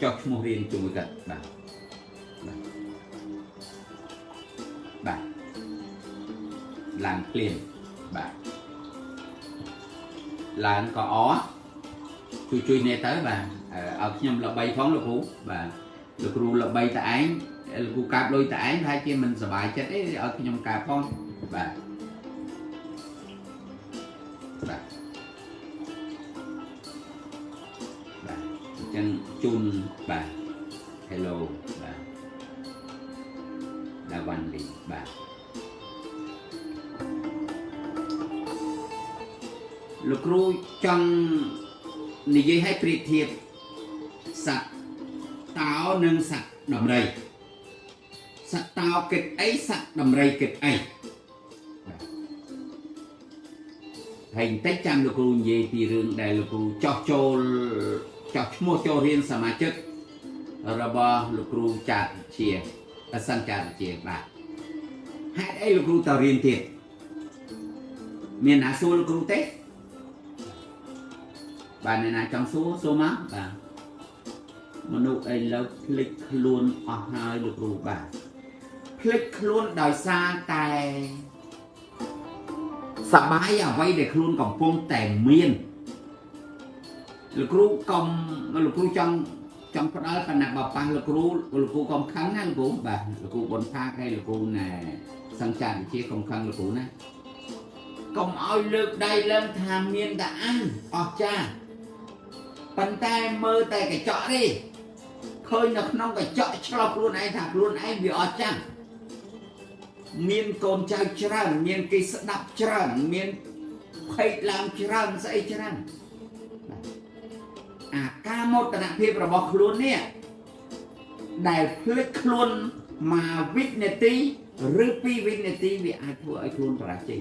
ចោះឈ្មោះរៀនជាមួយគាត់បាទបាទឡើងភ្លាមបាទឡើងក៏អជួយនេះទៅបាទឲ្យខ្ញុំល្បីផងលោកគ្រូបាទលោកគ្រូល្បីតែឯងលោកគ្រូកាបលុយតែឯងថាជាមិនសប្បាយចិត្តទេឲ្យខ្ញុំកាបផងបាទបាទបាទអញ្ចឹងជូនបាទ Hello បាទដាវ៉ាន់លីបាទលោកគ្រូចង់និយាយឲ្យប្រៀបធៀបសត្វតោនិងសត្វដំរីសត្វតោគិតអីសត្វដំរីគិតអីហើយបន្តិចចាំលោកគ្រូនិយាយពីរឿងដែលលោកគ្រូចោះចូលចោះឈ្មោះចូលរៀនសមាជិករបស់លោកគ្រូចាតជាអសង្ចាតជាបាទហេតុអីលោកគ្រូទៅរៀនទៀតមានណាសួរលោកគ្រូទេបាទអ្នកណាចង់សួរសួរមកបាទមនុស្សឥឡូវភ្លេចខ្លួនអស់ហើយលោកគ្រូបាទ ភ្លេចខ្លួនដោយសារតែសបាយអ្វីដែលខ្លួនកំពុងតែមានលោកគ្រូកុំលោកគ្រូចង់ចង់ផ្ដល់បណ្ណាបប៉ះលោកគ្រូលោកគ្រូកុំខឹងណាលោកគ្រូបាទលោកគ្រូប៊ុនផាកហើយលោកគ្រូណែសង្ចារវិជាកុំខឹងលោកគ្រូណាកុំឲ្យលើកដៃឡើងថាមានតែអញអស្ចារ្យប៉ុន្តែមើលតែកញ្ចក់ទេឃើញនៅក្នុងកញ្ចក់ឆ្លោះខ្លួនឯងថាខ្លួនឯងវាអស្ចារ្យមានកូនចៅច្រើនមានគេស្ដាប់ច្រើនមានភ័យឡើងច្រើនស្អីច្រើនអាការមោទនភាពរបស់ខ្លួននេះដែលភ្លេចខ្លួនមួយវិនាទីឬពីរវិនាទីវាអាចធ្វើឲ្យខ្លួនបរាជ័យ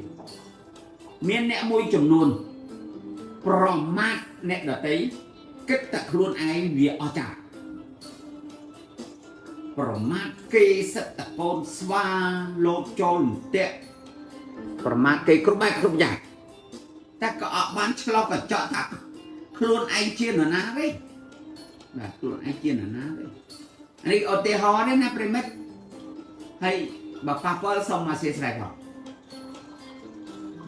មានអ្នកមួយចំនួនប្រមាថអ្នកដទៃគិតតែខ្លួនឯងវាអស្ចារ្យប្រមាថគេសិតតកូនស្វាលោកចូលអន្ទាក់ប្រមាថគេគ្រប់បែបគ្រប់យ៉ាងតែក៏អត់បានឆ្លោះកញ្ចក់ថាខ្លួនឯងជានរណាទេបាទខ្លួនឯងជានរណាទេនេះឧទាហរណ៍ទេណាប្រិមិត្តហើយបើប៉ះពាល់សូមអធិស្ឋានផង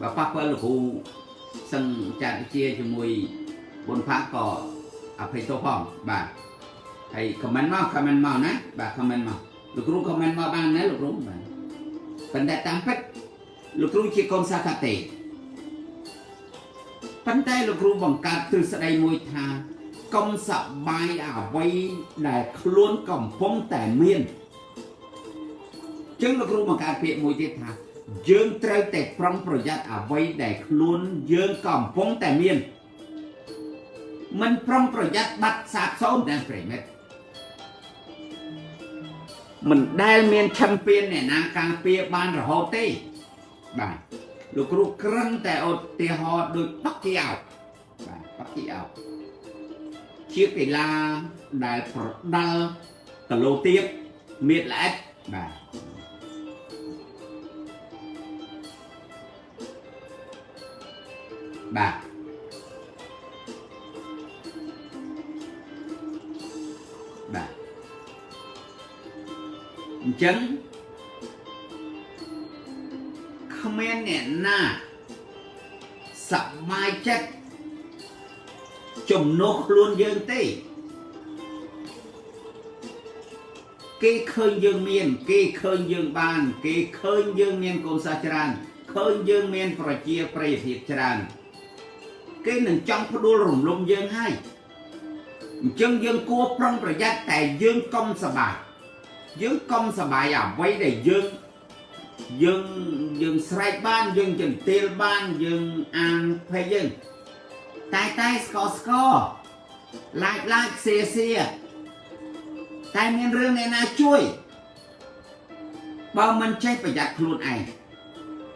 បើប៉ះពាល់លោកគ្រូសឹងចាត់វិជាជាមួយប៊ុនផាកក៏អភ័យទោសផងបាទហើយ comment មក comment មកណាបាទ comment មកលោកគ្រូ comment មកបានណាលោកគ្រូបាទប៉ុន្តែតាមពិតលោកគ្រូជាកូនសាកទេប៉ុន្តែលោកគ្រូបង្កើតទ្រឹស្ដីមួយថាកុំសប្បាយអ្វីដែលខ្លួនកំពុងតែមានចឹងលោកគ្រូបង្កើតពាក្យមួយទៀតថាយើងត្រូវតែប្រុងប្រយ័ត្នអ្វីដែលខ្លួនយើងកំពុងតែមានមិនប្រុងប្រយ័ត្នបាត់សាបសូន្យណាប្រិមិត្តមិនដែលមានឆឹងពៀនអ្នកណាការពារបានរហូតទេបាទលោកគ្រូក្រឹងតែឧទាហរណ៍ដូចប៉ាក់គីអោបាទប៉ាក់គីអោជាកីឡាដែលប្រដាល់គីឡូទៀបមៀតល្អិតបាទបាទបាទអញ្ចឹងគ្មានអ្នកណាសប្បាយចិត្តជំនួសខ្លួនយើងទេគេឃើញយើងមានគេឃើញយើងបានគេឃើញយើងមានកូនសិស្សច្រើនឃើញយើងមានប្រជាប្រិយភាពច្រើនគេនឹងចង់ផ្ដួលរំលំយើងហើយអញ្ចឹងយើងគួរប្រុងប្រយ័ត្នតែយើងកុំសប្បាយយើងកុំសប្បាយអ្វីដែលយើងយើងស្រែកបានយើងចន្ទាលបានយើងអានភ័យយើងតែតែស្កស្កឡាចឡាចសៀសៀតែមានរឿងអ្នកណាជួយបើមិនចេះប្រយ័ត្នខ្លួនឯង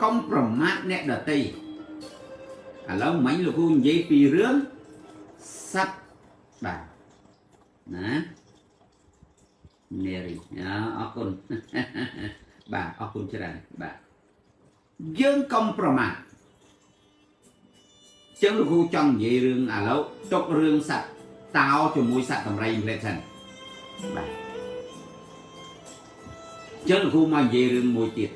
កុំប្រមាថអ្នកដទៃឥឡូវមិញលោកគ្រូនិយាយពីរឿងសត្វបាទណានារីអរគុណបាទអរគុណច្រើនបាទយើងកុំប្រមាថចឹងលោកគ្រូចង់និយាយរឿងឥឡូវទុករឿងសត្វតោជាមួយសត្វដំរីម្លេះសិនបាទចឹងលោកគ្រូមកនិយាយរឿងមួយទៀត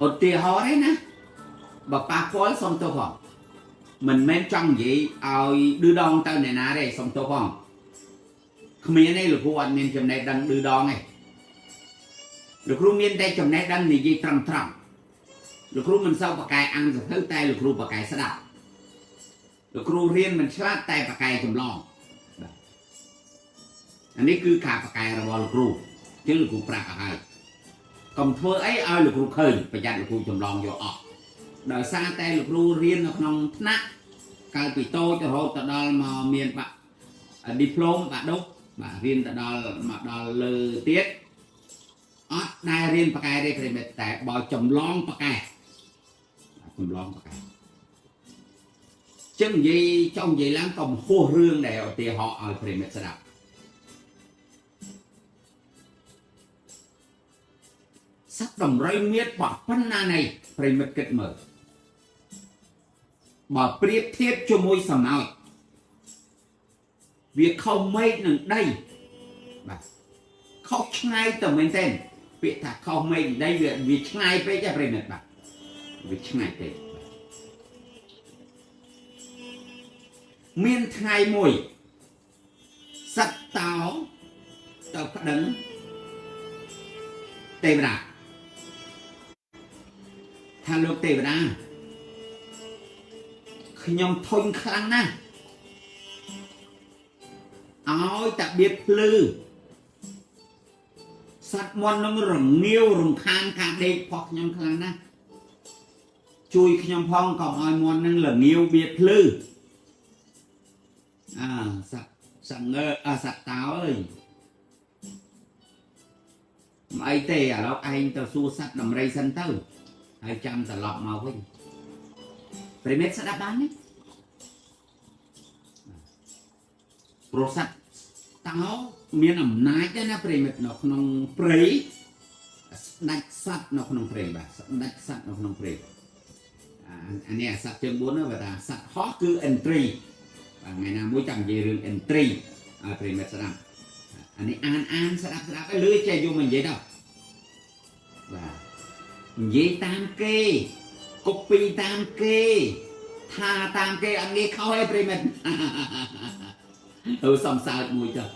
ឧទាហរណ៍ទេណាបើប៉ះពាល់សុំទោសផងមិនមែនចង់និយាយឲ្យឌឺដងទៅអ្នកណាទេសុំទោសផងគ្មានទេលោកគ្រូអត់មានចំណេះដឹងឌឺដងទេលោកគ្រូមានតែចំណេះដឹងនិយាយត្រង់ត្រង់លោកគ្រូមិនសូវប្រកែអាំងសភៅតែលោកគ្រូប្រកែស្ដាប់លោកគ្រូរៀនមិនឆ្លាតតែប្រកែចម្លងបាទអានេះគឺការប្រកែរបស់លោកគ្រូជាងលោកគ្រូប្រាប់ឲ្យហើយកុំធ្វើអីឲ្យលោកគ្រូឃើញប្រយ័ត្នលោកគ្រូចម្លងយកអស់ដោយសារតែលោកគ្រូរៀននៅក្នុងថ្នាក់កាលពីតូចរហូតទៅដល់មកមានបាក់ឌីប្លូមបាក់ដុកបាទរៀនទៅដល់មកដល់លើទៀតអត់ដែលរៀនប្រកែទេប្រិមិត្តតែបើចម្លងប្រកែចម្លងប្រកែចឹងនិយាយចង់និយាយឡើងកុំហួសរឿងដែលឧទាហរណ៍ឲ្យប្រិមិត្តស្ដាប់សត្វដំរីមៀតបប៉ុណ្ណានៃប្រិមិត្តគិតមើលបើប្រៀបធៀបជាមួយសំណោចវាខុសមេឃនឹងដីបាទ ខុសឆ្ងាយទៅមែនទេពាក្យថាខុសមេឃដីវាឆ្ងាយពេកទេប្រិមិត្តបាទវាឆ្ងាយពេកមានថ្ងៃមួយសត្វតោទៅប្តឹងទេវតាថាលោកទេវតាខ្ញុំធុញខ្លាំងណាស់ឲ្យតាបៀតភ្លឺសត្វមន់នឹងរងាវរំខានការដេកផុសខ្ញុំខ្លាំងណាស់ជួយខ្ញុំផងកុំឲ្យមន់នឹងរងាវបៀតភ្លឺអើសត្វសង្ងើអសត្វតោអើយមិនអីទេឥឡូវឯងទៅសួរសត្វដំរីសិនទៅហើយចាំត្រឡប់មកវិញប្រិមិត្តស្ដាប់បានទេព្រោះសត្វតោមានអំណាចដែរណាប្រិមិត្តនៅក្នុងព្រៃស្ដេចសត្វនៅក្នុងព្រៃបាទស្ដេចសត្វនៅក្នុងព្រៃអានេះសត្វជើង4នោះបើថាសត្វហោះគឺ entry បាទថ្ងៃណាមួយចាំនិយាយរឿង entry ឲ្យប្រិមិត្តស្ដាប់អានេះអានអានស្ដាប់ស្ដាប់ឲ្យលឺចេះយកមកនិយាយដល់បាទនិយាយតាមគេកូពីតាមគេថាតាមគេអត់ងាយខុសទេប្រិមិត្តអឺសំសើចមួយចុះ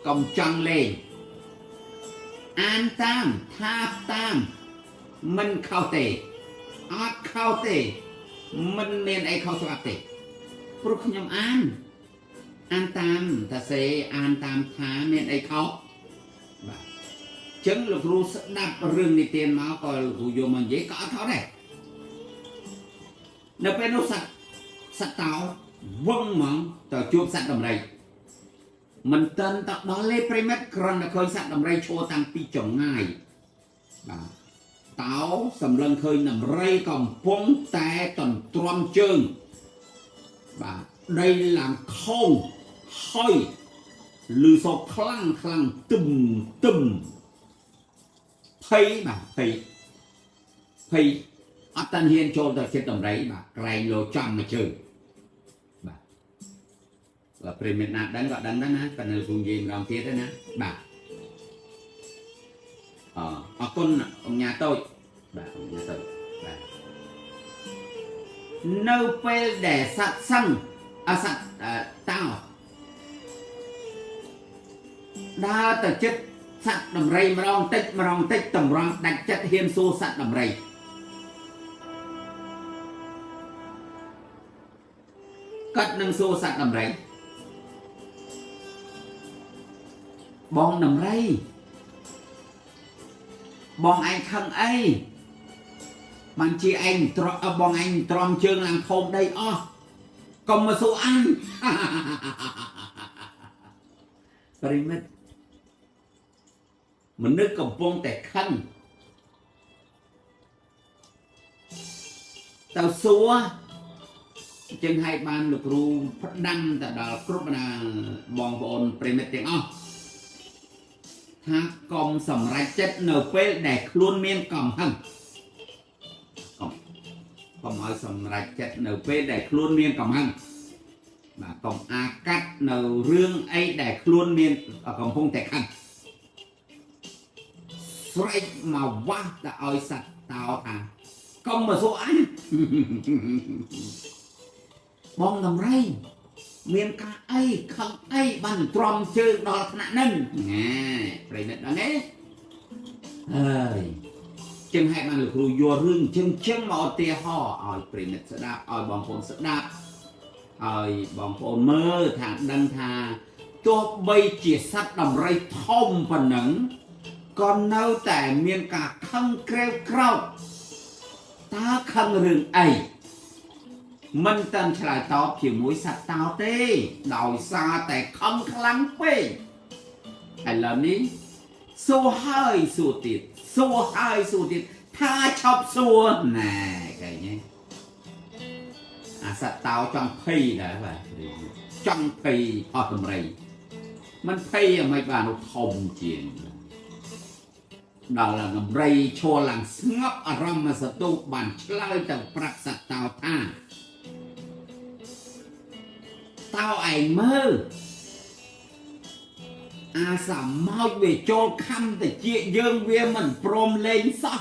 កុំចង់លេងអានតាមថាតាមមិនខុសទេអត់ខុសទេមិនមានអីខុសច្បាប់ទេព្រោះខ្ញុំអានអានតាមតាសេអានតាមថាមានអីខុសបាទចឹងលោកគ្រូស្ដាប់រឿងនិទានមកក៏លោកគ្រូយកមកនិយាយក៏អត់ខុសដែរនៅពេលនោះសត្វសត្វតោវឹងហ្មងទៅជួបសត្វដំរីមិនតិនតដល់លេប្រិមិត្តគ្រាន់តែឃើញសត្វដំរីឈរតាំងពីចម្ងាយបាទតោសម្លឹងឃើញដំរីកំពុងតែតន្ទ្រាំជើងបាទដីឡើងខោងហើយឮសូរខ្លាំងខ្លាំងទឹមទឹមភ័យបាទភ័យភ័យអត់តាន់ហ៊ានចូលទៅចិត្តដំរីបាទក្រែងលោចំមួយជើងបាទបើប្រិមិត្តណាដឹងក៏ដឹងដែរណាប៉ុន្តែលោកនិយាយម្ដងទៀតទេណាបាទអរគុណអង្គញាតូចបាទអង្គញាតូចបាទនៅពេលដែលសត្វសឹងអសត្វតោដើរទៅចិត្តសត្វដំរីម្ដងតិចម្ដងតិចតម្រង់ដាច់ចិត្តហ៊ានសួរសត្វដំរីគាត់នឹងសួរសត្វដំរីបងដំរីបងឯងខឹងអីបានជាឯងត្របងឯងទ្រាំជើងឡើងធំដីអស់កុំមកសួរអញប្រិមិត្តមនុស្សកំពុងតែខឹងទៅសួរចឹងឲ្យបានលោកគ្រូផ្ដាំទៅដល់គ្រប់ណាបងប្អូនប្រិមិត្តទាំងអស់ថាកុំសម្រេចចិត្តនៅពេលដែលខ្លួនមានកំហឹងកុំឲ្យសម្រេចចិត្តនៅពេលដែលខ្លួនមានកំហឹងបាទកុំអាកាត់នៅរឿងអីដែលខ្លួនមានកំពុងតែខឹងស្រែកមកវាស់ទៅឲ្យសត្វតោថាកុំមកសួរអញបងដំរីមានការអីខឹងអីបានទ្រាំជើងដល់ថ្នាក់ហ្នឹងណែប្រិមិត្តដឹងទេហើយចឹងហេតុបានលោកគ្រូយករឿងចឹងចឹងមកឧទាហរណ៍ឲ្យប្រិមិត្តស្ដាប់ឲ្យបងប្អូនស្ដាប់ឲ្យបងប្អូនមើលថាដឹងថាទោះបីជាសត្វដំរីធំប៉ុណ្ណឹងក៏នៅតែមានការខឹងក្រេវក្រោធតើខឹងរឿងអីមិនតាន់ឆ្លើយតបជាមួយសត្វតោទេដោយសារតែខឹងខ្លាំងពេកឥឡូវនេះសួរហើយសួរទៀតសួរហើយសួរទៀតថាឈប់សួរណែកែញ៉េអាសត្វតោចង់ភ័យដែរបាទចង់ភ័យអស់ដំរីមិនភ័យអ្មេចបានធំជាងដល់ដំរីឈរឡើងស្ងប់អារម្មណ៍សតុបានឆ្លើយទៅប្រាប់សត្វតោថាតោឯងមើល អាសមោចវាចូលខំតិចយើងវាមិនព្រមលេងសោះ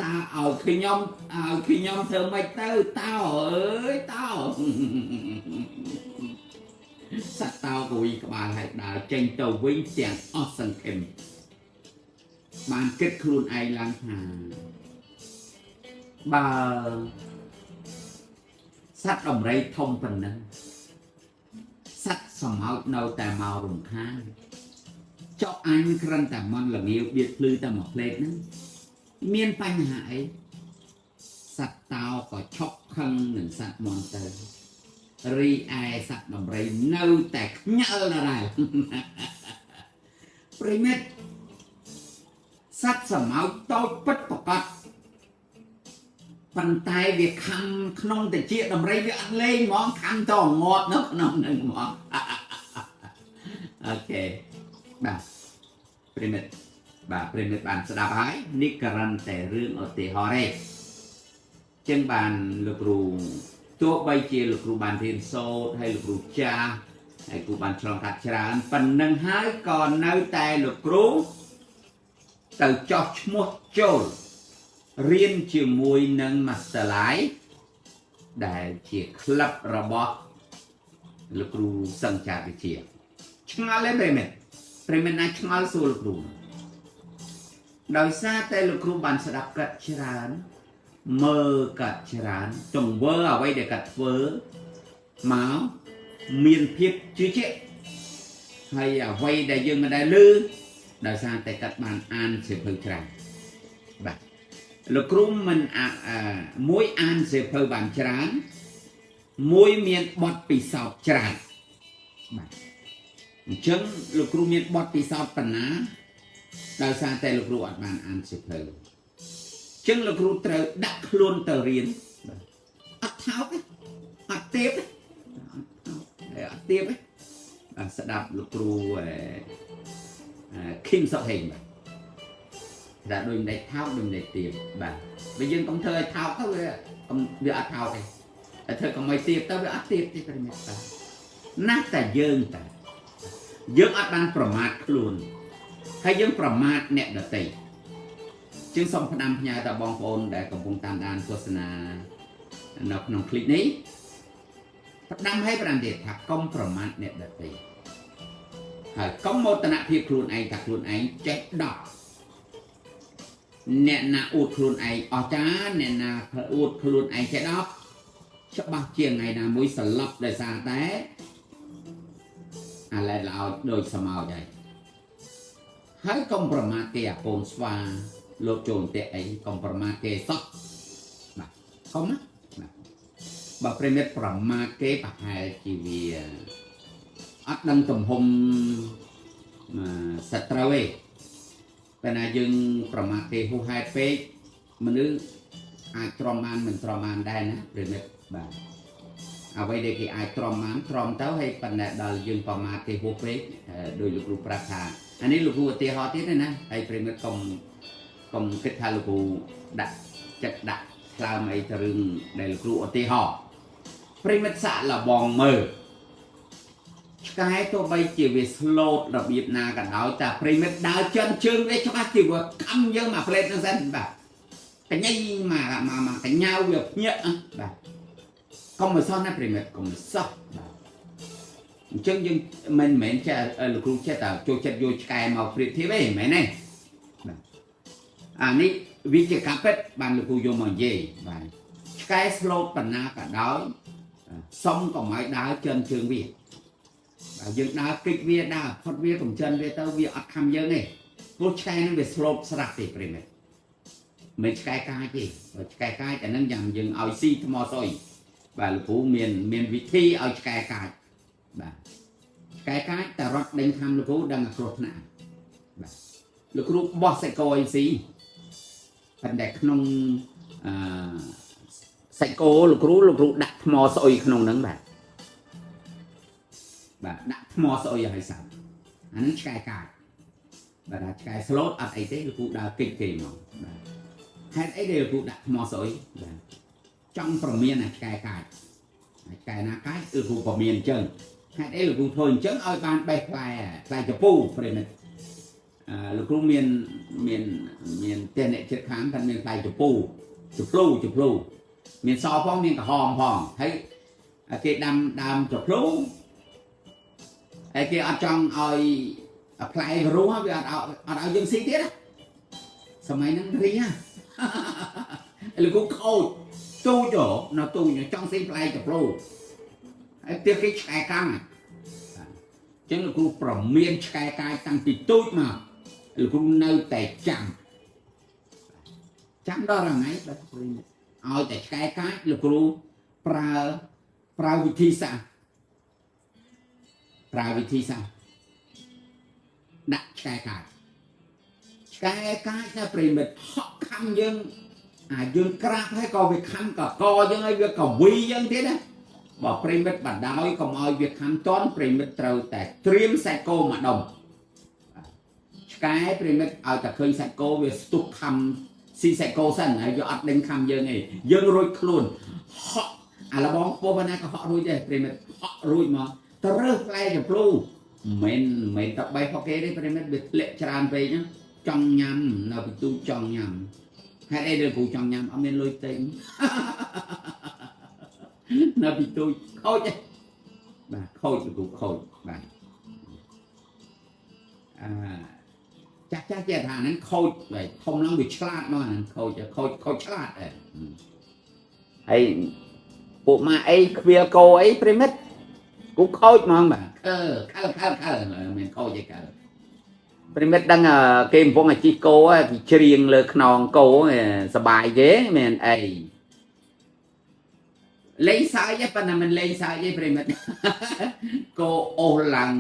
តើឲ្យខ្ញុំឲ្យខ្ញុំធ្វើម៉េចទៅតើអើយតើសត្វតោកវីក្បាលឲ្យដើរចេញទៅវិញទាំងអស់សង្ឃឹមបានគិតខ្លួនឯងឡើងថាបើសត្វដំរីធំប៉ុណ្ណឹងសត្វសមោចនៅតែមករំខានចុះអញគ្រាន់តែមន់ល្ងាវបៀតភ្លឺតែមួយផ្លេតហ្នឹងមានបញ្ហាអីសត្វតោក៏ឈប់ខឹងនឹងសត្វមន់ទៅរីឯសត្វដំរីនៅតែខ្ញាល់ដដែលប្រិមិត្តសត្វសមោចតូចពិតប្រកបប៉ុន្តែវាខំក្នុងតិចដំរីវាអត់លេងហ្មងខំតងាប់នៅក្នុងនឹងហ្មងអូខេបាទប្រិមិត្តបាទប្រិមិត្តបានស្ដាប់ហើយនេះគ្រាន់តែរឿងឧទាហរណ៍ទេចឹងបានលោកគ្រូទោះបីជាលោកគ្រូបានរៀនសូត្រហើយលោកគ្រូចាស់ហើយគ្រូបានឆ្លងកាត់ច្រើនប៉ុណ្ណឹងហើយក៏នៅតែលោកគ្រូទៅចោះឈ្មោះចូលរៀនជាមួយនឹង Master Life ដែលជាក្លឹបរបស់លោកគ្រូសង្ចាវិជាឆ្ងល់ទេប្រិមិត្តប្រិមិត្តណាឆ្ងល់សួរលោកគ្រូដោយសារតែលោកគ្រូបានស្ដាប់កាត់ច្រើនមើលកាត់ច្រើនទង្វើអ្វីដែលកាត់ធ្វើមកមានភាពជឿជាក់ហើយអ្វីដែលយើងមិនដែលឮដោយសារតែកាត់បានអានសៀវភៅច្រើនបាទលោកគ្រូមិនមួយអានសៀវភៅបានច្រើនមួយមានបទពិសោធន៍ច្រើនបាទអញ្ចឹងលោកគ្រូមានបទពិសោធន៍ប៉ុណ្ណាដោយសារតែលោកគ្រូអត់បានអានសៀវភៅអញ្ចឹងលោកគ្រូត្រូវដាក់ខ្លួនទៅរៀនបាទអត់ថោកទេអត់ទៀបទេអត់ទៀបទេបាទស្ដាប់លោកគ្រូឃីមសុកហេងបាទតែដូចមិនដេចថោកដូចមិនដេចទៀបបាទបើយើងកុំធ្វើឲ្យថោកទៅវាអត់ថោកទេតែធ្វើកុំឲ្យទៀបទៅវាអត់ទៀបទេប្រិមិត្តបាទណាស់តែយើងតែយើងអត់បានប្រមាថខ្លួនហើយយើងប្រមាថអ្នកដទៃជាងសូមផ្ដាំផ្ញើដល់បងប្អូនដែលកំពុងតាមដានទស្សនានៅក្នុងคลิปនេះផ្ដាំឲ្យផ្ដាំទៀតថាកុំប្រមាថអ្នកដទៃហើយកុំមោទនភាពខ្លួនឯងថាខ្លួនឯងចេះដោះអ្នកណាអួតខ្លួនឯងអស្ចារ្យអ្នកណាអួតខ្លួនឯងចេះដោះច្បាស់ជាថ្ងៃណាមួយសន្លប់ដោយសារតែអាឡែឡោចដូចសមោចហើយហើយកុំប្រមាថគេអាកូនស្វាលោកចូលផ្ទះអីកុំប្រមាថគេសោះបាទកុំណាបាទបើប្រិមិត្តប្រមាថគេប្រហែលជាវាអត់ដឹងទំហំសត្រូវទេតែណាយើងប្រមាថគេហួសហេតុពេកមនុស្សអាចទ្រាំបានមិនទ្រាំបានដែរណាប្រិមិត្តបាទអ្វីដែលគេអាចទ្រាំបានទ្រាំទៅហើយប៉ុន្តែដល់យើងប្រមាថគេហួសពេកដោយលោកគ្រូប្រាប់ថាអានេះលោកគ្រូឧទាហរណ៍ទៀតណាហើយប្រិមិត្តកុំគិតថាលោកគ្រូដាក់ចិត្តដាក់ថ្លើមអីទៅរឿងដែលលោកគ្រូឧទាហរណ៍ប្រិមិត្តសាក់លបងមើលឆ្កែទោះបីជាវាស្លូតរបៀបណាក៏ដោយតែប្រិមិត្តដើរចិនជើងវាច្បាស់ជាវាខំយើងមកផ្លេតហ្នឹងសិនបាទកញ៉ៃមកមកកញ៉ៅវាភ្ញាក់បាទកុំឲ្យសោះណាប្រិមិត្តកុំឲ្យសោះបាទអញ្ចឹងយើងមិនមែនចេះលោកគ្រូចេះតែចូលចិត្តយកឆ្កែមកប្រៀបធៀបទេមិនមែនទេបាទអានេះវាជាការពិតបានលោកគ្រូយកមកនិយាយបាទឆ្កែស្លូតប៉ុណ្ណាក៏ដោយសុំកុំឲ្យដើរចិនជើងវាបាទយើងដើរគិចវាដើរផុតវាកំចិនវាទៅវាអត់ខំយើងទេព្រោះឆ្កែនឹងវាស្លូតស្រាប់ទេប្រិមិត្តមិនឆ្កែកាចទេបើឆ្កែកាចអានឹងយ៉ាងយើងឲ្យស៊ីថ្មសុយបាទលោកគ្រូមានវិធីឲ្យឆ្កែកាចបាទឆ្កែកាចតែរត់ដេញខំលោកគ្រូដឹងគ្រោះថ្នាក់បាទលោកគ្រូបោះសាច់គោឲ្យស៊ីប៉ុន្តែក្នុងអឺសាច់គោលោកគ្រូដាក់ថ្មស្អុយក្នុងហ្នឹងបាទបាទដាក់ថ្មស្អុយឲ្យសាប់អាហ្នឹងឆ្កែកាចបាទថាឆ្កែស្លូតអត់អីទេលោកគ្រូដើរគិចគេហ្មងបាទហេតុអីដែលលោកគ្រូដាក់ថ្មស្អុយបាទចង់ប្រមានអាឆ្កែកាចឆ្កែណាកាចគឺគ្រូប្រមានអញ្ចឹង ហេតុអីលោកគ្រូធ្វើអញ្ចឹងឲ្យបានបេះផ្លែផ្លែចពូប្រិមិត្តអឺលោកគ្រូមានមានមានផ្ទះអ្នកជិតខាងគាត់មានផ្លែចពូចភ្លូចភ្លូមានសផងមានក្រហមផងហើយគេដាំដើមចភ្លូហើយគេអត់ចង់ឲ្យផ្លែរស់វាអត់ឲ្យអត់ឲ្យយើងស៊ីទៀតណាសម័យហ្នឹងរីណាលោកគ្រូខូចទូចនៅទូចចង់ស៊ីផ្លែចភ្លូហើយផ្ទះគេឆ្កែកាំងអញ្ចឹងលោកគ្រូប្រមានឆ្កែកាយតាំងពីទូចមកលោកគ្រូនៅតែចាំចាំដល់រងៃបាទឲ្យតែឆ្កែកាយលោកគ្រូប្រើប្រើវិធីសាស្ត្រប្រើវិធីសាស្ត្រដាក់ឆ្កែកាយឆ្កែកាយតែប្រិមិត្តហក់ខំយើងអាយើងក្រាបហើយក៏វាខំកកយើងហើយវាកវីយើងទៀតណាបើប្រិមិត្តបដ ாய் កុំឲ្យវាខំតន់ប្រិមិត្តត្រូវតែត្រៀមសាច់គោមួយដុំឆ្កែប្រិមិត្តឲ្យតែឃើញសាច់គោវាស្ទុះខំស៊ីសាច់គោសិនហើយវាអត់ដេញខំយើងទេយើងរួចខ្លួនហក់អាលបងពោះណាក៏ហក់រួចដែរប្រិមិត្តហក់រួចមកទៅរើសផ្លែចំភ្លូមិនមិនតបេះផកគេទេប្រិមិត្តវាធ្លាក់ច្រើនពេកណាចង់ញ៉ាំនៅពីទូចង់ញ៉ាំហេតុអីដែលគ្រូចង់ញ៉ាំអត់មានលុយទិញនៅពីទូចខូចទេបាទខូចលោកគ្រូខូចបាទអឺចាស់ចាស់ចេះថាហ្នឹងខូចបាទធំឡើងវាឆ្លាតមកហ្នឹងខូចខូចខូចឆ្លាតដែរហើយពួកម៉ាអីខ្វៀលគោអីប្រិមិត្តគូខូចហ្មងបាទខើខើខើខើមានខូចអីខើប្រិមិត្តដឹងគេកំពុងតែជិះគោគេច្រៀងលើខ្នងគោសបាយគេមានអីលេងសើចទេប៉ុន្តែមិនលេងសើចទេប្រិមិត្តគោអូសឡើង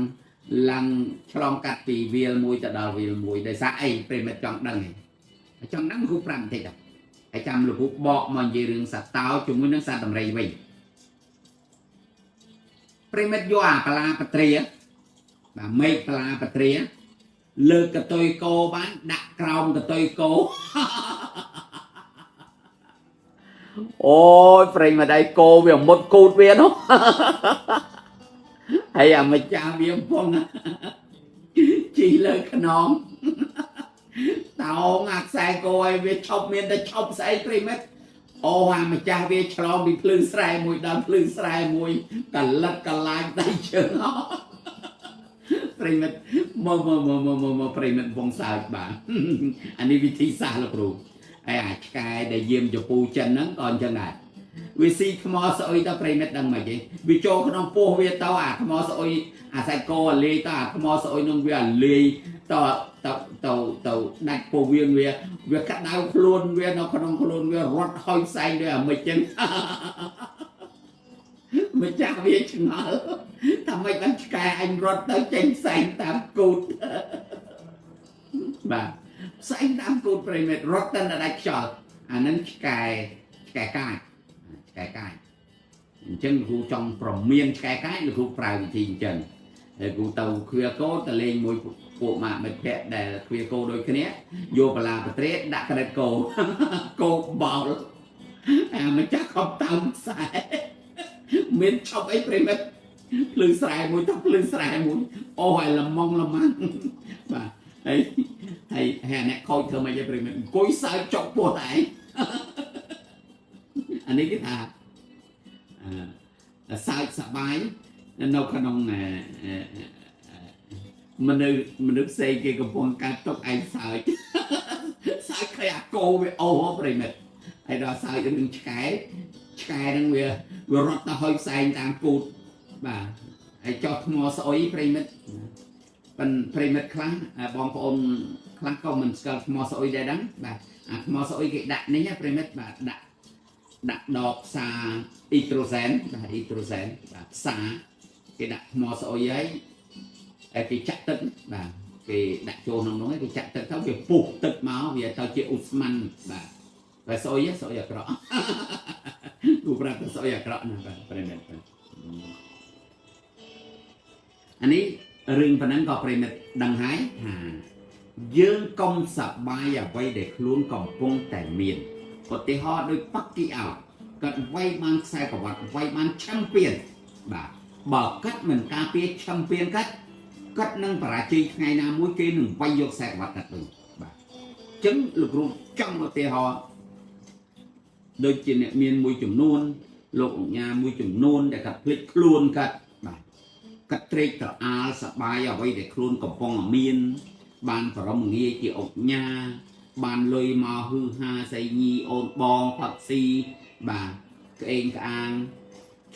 ឡើងឆ្លងកាត់ពីវាលមួយទៅដល់វាលមួយដោយសារអីប្រិមិត្តចង់ដឹងឯងចង់ដឹងគ្រូប្រាប់បន្តិចដល់ហើយចាំលោកគ្រូបកមកនិយាយរឿងសត្វតោជាមួយនឹងសត្វដំរីវិញប្រិមិត្តយកអាបលាបត្រាបាទមេឃបលាបត្រាលើកកតុយគោបានដាក់ក្រោមកតុយគោអូយប្រិមិត្តឯងគោវាមុតគូតវានោះហើយអាម្ចាស់វាកំពុងជិះលើខ្នងតោងអាខ្សែគោឲ្យវាឈប់មានតែឈប់ស្អីប្រិមិត្តអូអាម្ចាស់វាឆ្លងពីភ្លឺស្រែមួយដល់ភ្លឺស្រែមួយកលិតកលាញដៃជើងអប្រិមិត្តមកមកមកមកមកប្រិមិត្តវងសើចបាទអានេះវិធីសាស្ត្រលោកគ្រូហើយអាឆ្កែដែលយាមចពូចិនហ្នឹងក៏អញ្ចឹងដែរវាស៊ីថ្មស្អុយទៅប្រិមិត្តដឹងមិនទេវាចូលក្នុងពោះវាទៅអាថ្មស្អុយអាសាច់គោអាលាយទៅអាថ្មស្អុយនឹងវាអាលាយទៅទៅទៅទៅដាច់ពោះវាវាវាក្តៅខ្លួនវានៅក្នុងខ្លួនវារត់ហុយផ្សែងដូចអាមិចចឹងម្ចាស់វាឆ្ងល់ថាម៉េចបានឆ្កែអញរត់ទៅចេញផ្សែងតាមគូតបាទផ្សែងតាមគូតប្រិមិត្តរត់ទៅដាច់ខ្យល់អានឹងឆ្កែឆ្កែកាចឆ្កែកាចអញ្ចឹងគ្រូចង់ប្រមានឆ្កែកាចលោកគ្រូប្រើវិធីអញ្ចឹងហើយគ្រូទៅខ្វៀគោទៅលេងមួយពួកម៉ាក់មិត្តភ័ក្តិដែលខ្វៀគោដូចគ្នាយកបលាបត្រេតដាក់ក្រិតគោគោបោលអាម្ចាស់ខំតើមខ្សែមានឈប់អីប្រិមិត្តភ្លឺស្រែមួយទៅភ្លឺស្រែមួយអូឲ្យលម៉ងលម៉ាំងបាទហើយហើយហើយអ្នកខូចធ្វើម៉េចឯប្រិមិត្តអង្គុយសើចចុកពោះតែឯងអានេះគេថាអឺសើចសបាយនៅក្នុងមនុស្សមនុស្សផ្សេងគេកំពុងកាត់ទុកឯងសើចសើចឃើញអាគោវាអូសប្រិមិត្តហើយដល់សើចរឿងឆ្កែឆ្កែហ្នឹងវាវារត់ទៅហុយផ្សែងតាមគូតបាទហើយចោះថ្មស្អុយប្រិមិត្តប៉ិនប្រិមិត្តខ្លះបងប្អូនខ្លះក៏មិនស្គាល់ថ្មស្អុយដែរដឹងបាទអាថ្មស្អុយគេដាក់នេះប្រិមិត្តបាទដាក់ដាក់ដបផ្សារអ៊ីត្រូសែនបាទអ៊ីត្រូសែនបាទផ្សារគេដាក់ថ្មស្អុយហើយហើយគេចាក់ទឹកបាទគេដាក់ចូលក្នុងនោះគេចាក់ទឹកទៅវាពុះទឹកមកវាទៅជាឧស្ម័នបាទតែស្អុយស្អុយអាក្រក់គូប្រាប់តែស្អុយអាក្រក់ណាបាទប្រិមិត្តអានេះរឿងប៉ុណ្ណឹងក៏ប្រិមិត្តដឹងហើយថាយើងកុំសប្បាយអ្វីដែលខ្លួនកំពុងតែមានឧទាហរណ៍ដូចប៉ាក់គីអោគាត់វាយបានខ្សែក្រវ៉ាត់វាយបានឆាំពៀនបាទ បើកាត់មិនការពារឆឹមពៀនកាត់កាត់នឹងបរាជ័យថ្ងៃណាមួយគេនឹងវាយយកខ្សែក្រវ៉ាត់កាត់វិញបាទអញ្ចឹងលោកគ្រូចង់ឧទាហរណ៍ដូចជាអ្នកមានមួយចំនួនលោកអញ្ញាមួយចំនួនដែលកាត់ភ្លេចខ្លួនកាត់បាទកាត់ត្រេកត្រអាលសបាយអ្វីដែលខ្លួនកំពុងមានបានបរមងារជាអុកញ៉ាបានលុយមកហឺហាសៃញីអូនបងផឹកស៊ីបាទក្អេងក្អាង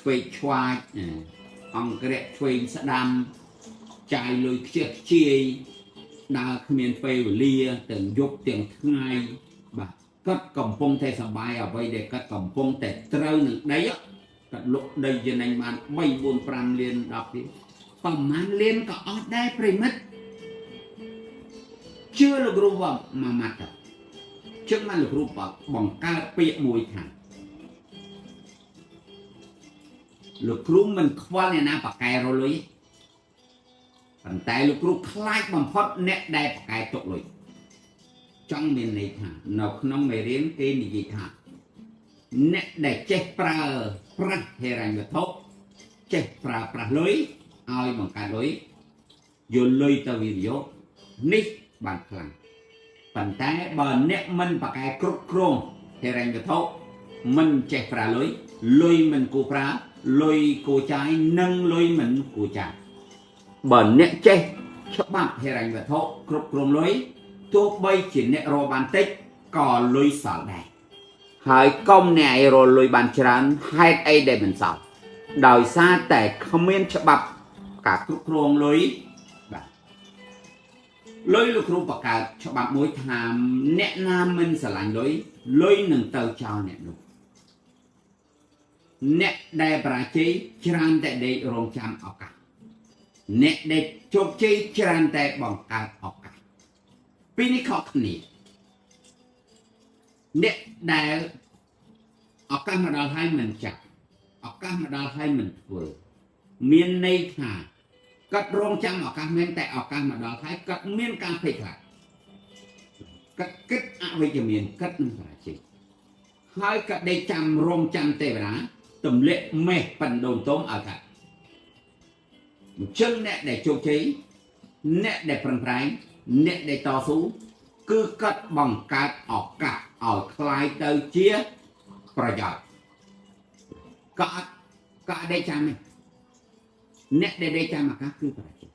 ឆ្វេងឆ្វាចអង្គរៈឆ្វេងស្ដាំចាយលុយខ្ជិះខ្ជាយដើរគ្មានពេលវេលាទាំងយប់ទាំងថ្ងៃបាទគាត់កំពុងតែសបាយអ្វីដែលគាត់កំពុងតែត្រូវនឹងដីគាត់លុកដីចំណេញបាន3 4 5លាន10ទៀតប្រហែលលានក៏អស់ដែរប្រិមិត្តជឿលោកគ្រូว่าមួយម៉ាត់ទៅចឹងបានលោកគ្រូបង្កើតពាក្យមួយថាលោកគ្រូមិនខ្វល់អ្នកណាប៉កែរលុយប៉ុន្តែលោកគ្រូខ្លាចបំផុតអ្នកដែលប៉កែទុកលុយចង់មានន័យថានៅក្នុងមេរៀនគេនិយាយថាអ្នកដែលចេះប្រើប្រាស់ហិរញ្ញវត្ថុចេះប្រើប្រាស់លុយឲ្យបង្កើតលុយយកលុយទៅវិនិយោគនេះបានខ្លាំងប៉ុន្តែបើអ្នកមិនប៉កែគ្រប់គ្រងហិរញ្ញវត្ថុមិនចេះប្រើលុយលុយមិនគួរប្រើលុយគួរចាយនិងលុយមិនគួរចាយបើអ្នកចេះច្បាប់ហិរញ្ញវត្ថុគ្រប់គ្រងលុយទោះបីជាអ្នករកបានតិចក៏លុយសល់ដែរហើយកុំអ្នកឯងរកលុយបានច្រើនហេតុអីដែលមិនសល់ដោយសារតែគ្មានច្បាប់ការគ្រប់គ្រងលុយបាទលុយលោកគ្រូបង្កើតច្បាប់មួយថាអ្នកណាមិនស្រឡាញ់លុយលុយនឹងទៅចោលអ្នកនោះអ្នកដែលបរាជ័យច្រើនតែដេករងចាំឱកាសអ្នកដែលជោគជ័យច្រើនតែបង្កើតឱកាសពីនេះខុសគ្នាអ្នកដែលឱកាសមកដល់ហើយមិនចាក់ឱកាសមកដល់ហើយមិនធ្វើមានន័យថាគាត់រងចាំឱកាសមែនតែឱកាសមកដល់ហើយគាត់មានការភ័យខ្លាចគាត់គិតអវិជ្ជមានគាត់នឹងបរាជ័យហើយគាត់ដេកចាំរងចាំទេវតាទម្លាក់មេះបណ្ដូនទុំឲ្យគាត់អញ្ចឹងអ្នកដែលជោគជ័យអ្នកដែលប្រឹងប្រែងអ្នកដែលតស៊ូគឺគាត់បង្កើតឱកាសឲ្យคล้ายទៅជាប្រយោជន៍ក៏អត់ក៏ដេកចាំទេអ្នកដែលដេកចាំឱកាសគឺបរាជ័យ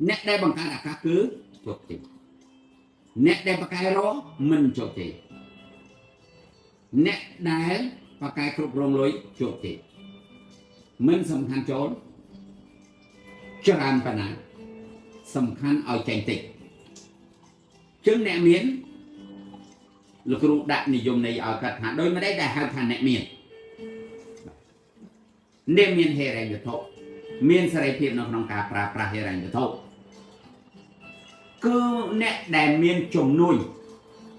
អ្នកដែលបង្កើតឱកាសគឺជោគជ័យអ្នកដែលបកែរមិនជោគជ័យអ្នកដែលបកែគ្រប់គ្រងលុយជោគជ័យមិនសំខាន់ចូលច្រើនប៉ុណ្ណាសំខាន់ឲ្យចេញតិចចឹងអ្នកមានលោកគ្រូដាក់និយមន័យឲ្យគាត់ថាដោយម្ដេចដែលហៅថាអ្នកមានអ្នកមានហិរញ្ញវត្ថុមានសេរីភាពនៅក្នុងការប្រើប្រាស់ហិរញ្ញវត្ថុគឺអ្នកដែលមានជំនួយ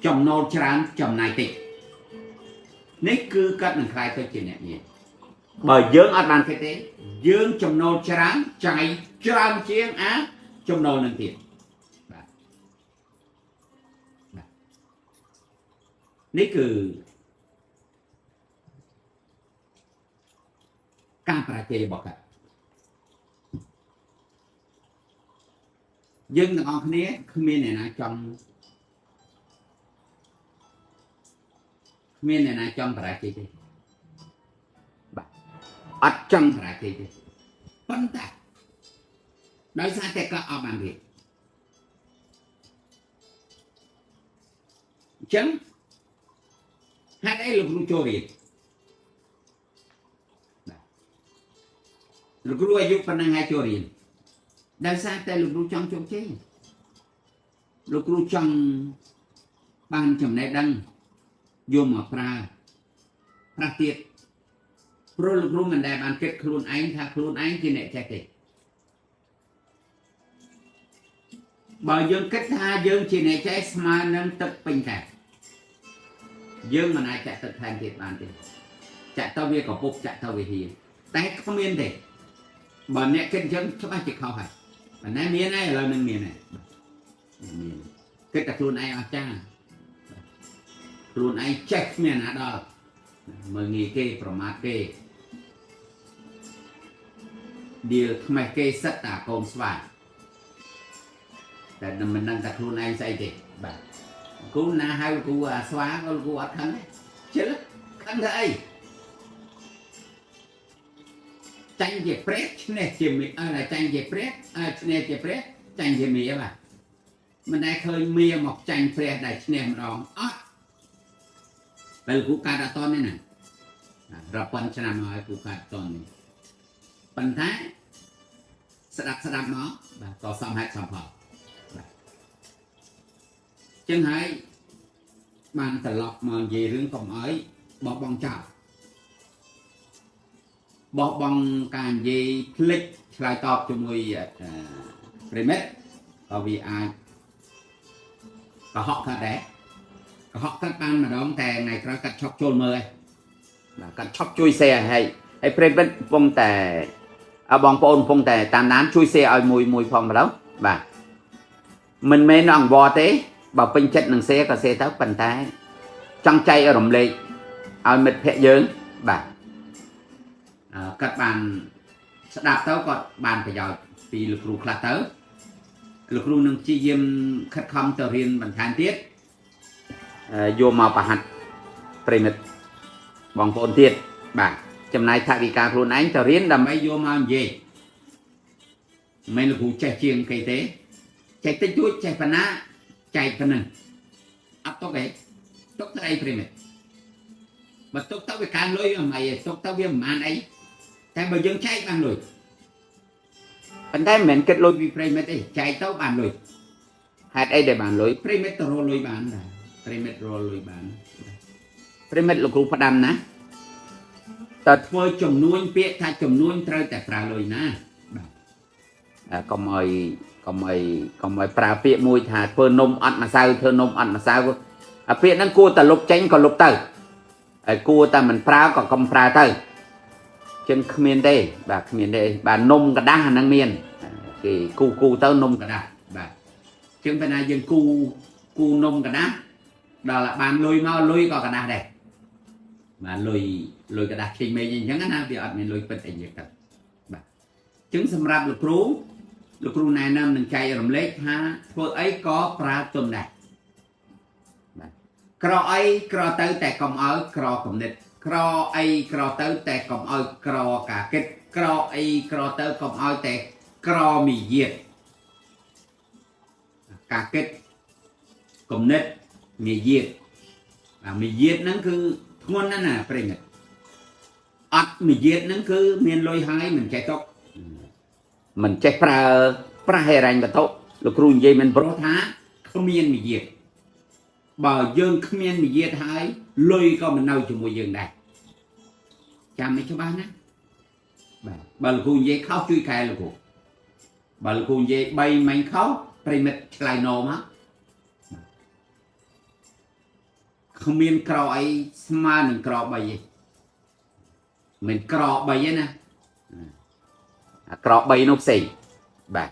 ចំណូលច្រើនចំណាយតិចនេះគឺគាត់នឹងក្លាយទៅជាអ្នកមានបើយើងអត់បានគិតទេយើងចំណូលច្រើនចាយច្រើនជាងអាចំណូលនឹងទៀតបាទនេះគឺការបរាជ័យរបស់គាត់យើងទាំងអស់គ្នាគ្មានអ្នកណាចង់គ្មានអ្នកណាចង់បរាជ័យទេបាទអត់ចង់បរាជ័យទេប៉ុន្តែដោយសារតែគាត់អត់បានរៀនអញ្ចឹងហេតុអីលោកគ្រូចូលរៀនបាទលោកគ្រូអាយុប៉ុណ្ណឹងហើយចូលរៀនដោយសារតែលោកគ្រូចង់ជោគជ័យលោកគ្រូចង់បានចំណេះដឹងយកមកប្រើប្រាស់ទៀតព្រោះលោកគ្រូមិនដែលបានគិតខ្លួនឯងថាខ្លួនឯងជាអ្នកចេះទេបើយើងគិតថាយើងជាអ្នកចេះស្មើនឹងទឹកពេញតែយើងមិនអាចចាក់ទឹកថែមទៀតបានទេចាក់ទៅវាកពុបចាក់ទៅវាហៀតែគ្មានទេបើអ្នកគិតអញ្ចឹងច្បាស់ជាខុសហើយប៉ុន្តែមានហើយឥឡូវនឹងមានហើយមានគិតតែខ្លួនឯងអស្ចារ្យខ្លួនឯងចេះគ្មានណាដល់មើលងាយគេប្រមាថគេ ដៀលថ្មេះគេសិតតាកូនស្វាតែមិនដឹងតែខ្លួនឯងស្អីទេបាទគ្រូណាហៅគ្រូអាស្វាក៏គ្រូអត់ខឹងដែរជិលខឹងទៅអីចាញ់ជាព្រះឈ្នះជាមេអើចាញ់ជាព្រះអើឈ្នះជាព្រះចាញ់ជាមេបាទមិនដែលឃើញមាមកចាញ់ព្រះដែលឈ្នះម្ដងអត់ពេលគ្រូកាត់អត់តនេះណារាប់ពាន់ឆ្នាំហើយគ្រូកាត់តនេះប៉ុន្តែស្ដាប់ស្ដាប់មកបាទក៏សមហេតុសមផលបាទចឹងហើយបានត្រឡប់មកនិយាយរឿងកុំឲ្យបោះបង់ចោលបោះបង់ការនិយាយភ្លេចឆ្លើយតបជាមួយប្រិមិត្តក៏វាអាចកុហកគាត់ដែរកុហកគាត់បានម្ដងតែថ្ងៃក្រោយគាត់ឈប់ចូលមើលហើយបាទគាត់ឈប់ជួយ share ហើយហើយប្រិមិត្តកំពុងតែបងប្អូនកំពុងតែតាមដានជួយ share ឲ្យមួយមួយផងម្ដងបាទមិនមែនអង្វរទេបើពេញចិត្តនឹង share ក៏ share ទៅប៉ុន្តែចង់ចែករំលែកឲ្យមិត្តភ័ក្ដិយើងបាទគាត់បានស្ដាប់ទៅគាត់បានប្រយោជន៍ពីលោកគ្រូខ្លះទៅលោកគ្រូនឹងព្យាយាមខិតខំទៅរៀនបន្ថែមទៀតយកមកប្រហាត់ប្រិមិត្តបងប្អូនទៀតបាទចំណាយថវិកាខ្លួនឯងទៅរៀនដើម្បីយកមកនិយាយមិនលោកគ្រូចេះជាងគេទេចេះតិចតួចចេះប៉ុណ្ណាចែកប៉ុណ្ណឹងអត់ទុកទេទុកទៅអីប្រិមិត្តបើទុកទៅវាកើនលុយមិនអីទុកទៅវាមិនបានអីតែបើយើងចែកបានលុយប៉ុន្តែមិនមែនគិតលុយពីប្រិមិត្តទេចែកទៅបានលុយហេតុអីដែលបានលុយប្រិមិត្តទៅរកលុយបានដែរប្រិមិត្តរកលុយបានប្រិមិត្តលោកគ្រូផ្ដាំណាតើធ្វើចំនួនពាក្យថាចំនួនត្រូវតែប្រើលុយណាបាទកុំឲ្យកុំឲ្យកុំឲ្យប្រើពាក្យមួយថាធ្វើនំអត់ម្សៅធ្វើនំអត់ម្សៅអាពាក្យហ្នឹងគួរតែលុបចេញក៏លុបទៅហើយគួរតែមិនប្រើក៏កុំប្រើទៅចឹងគ្មានទេបាទគ្មានទេបាទនំกระដាស់អាហ្នឹងមានគេគូគូទៅនំกระដាស់បាទចឹងពេលណាយើងគូគូនំกระដាស់ដល់បានលុយមកលុយក៏กระដាស់ដែរបាទលុយលុយกระដាស់ឈេងមេងអញ្ចឹងណាវាអត់មានលុយពិតអីទេទៅបាទចឹងសម្រាប់លោកគ្រូលោកគ្រូណែនាំនឹងចែករំលែកថាធ្វើអីក៏ប្រើទុនដែរបាទក្រអីក្រទៅតែកុំឲ្យក្រគំនិតក្រអីក្រទៅតែកុំឲ្យក្រការគិតក្រអីក្រទៅកុំឲ្យតែក្រមីយាទការគិតគំនិតមាយាទបាទមាយាទហ្នឹងគឺធ្ងន់ណាស់ណាប្រិមិត្តអត់មាយាទហ្នឹងគឺមានលុយហើយមិនចេះទុកមិនចេះប្រើប្រាស់ហិរញ្ញវត្ថុលោកគ្រូនិយាយមិនប្រុសថាគ្មានមាយាទបើយើងគ្មានមាយាទហើយលុយក៏មិននៅជាមួយយើងដែរចាំឲ្យច្បាស់ណាបាទបើលោកគ្រូនិយាយខុសជួយកែលោកគ្រូបើលោកគ្រូនិយាយ3មិញខុសប្រិមិត្តឆ្លើយណមកគ្មានក្រអីស្មើនឹងក្រ3ទេមិនក្រ3ទេណាអាក្រ3នោះផ្សេងបាទ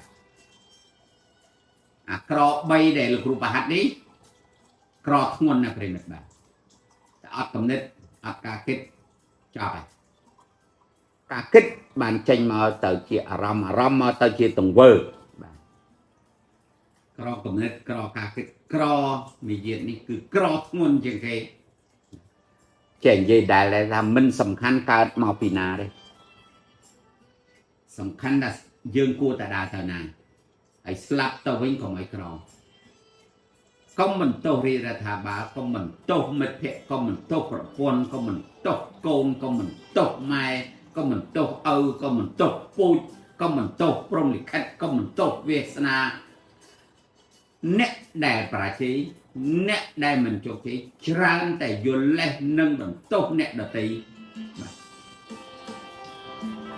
អាក្រ3ដែលលោកគ្រូប្រហាត់នេះក្រធ្ងន់ណាស់ប្រិមិត្តបាទតែអត់កំណត់អត់ការគិតចប់ហើយការគិតបានចេញមកទៅជាអារម្មណ៍អារម្មណ៍មកទៅជាទង្វើបាទក្រកំណត់ក្រការគិតក្រនិយាយនេះគឺក្រធ្ងន់ជាងគេចេះនិយាយដែលថាមិនសំខាន់កើតមកពីណាទេសំខាន់ថាយើងគួរតែដើរទៅណាហើយស្លាប់ទៅវិញក៏មិនក្រកុំបន្ទោសរាជរដ្ឋាភិបាលកុំបន្ទោសមិត្តភក្តិកុំបន្ទោសប្រពន្ធកុំបន្ទោសកូនកុំបន្ទោសម៉ែកុំបន្ទោសឪកុំបន្ទោសពូជកុំបន្ទោសព្រហ្មលិខិតកុំបន្ទោសវាសនាអ្នកដែលបរាជ័យអ្នកដែលមិនជោគជ័យច្រើនតែយល់លេសនិងបន្ទោសអ្នកដទៃបាទ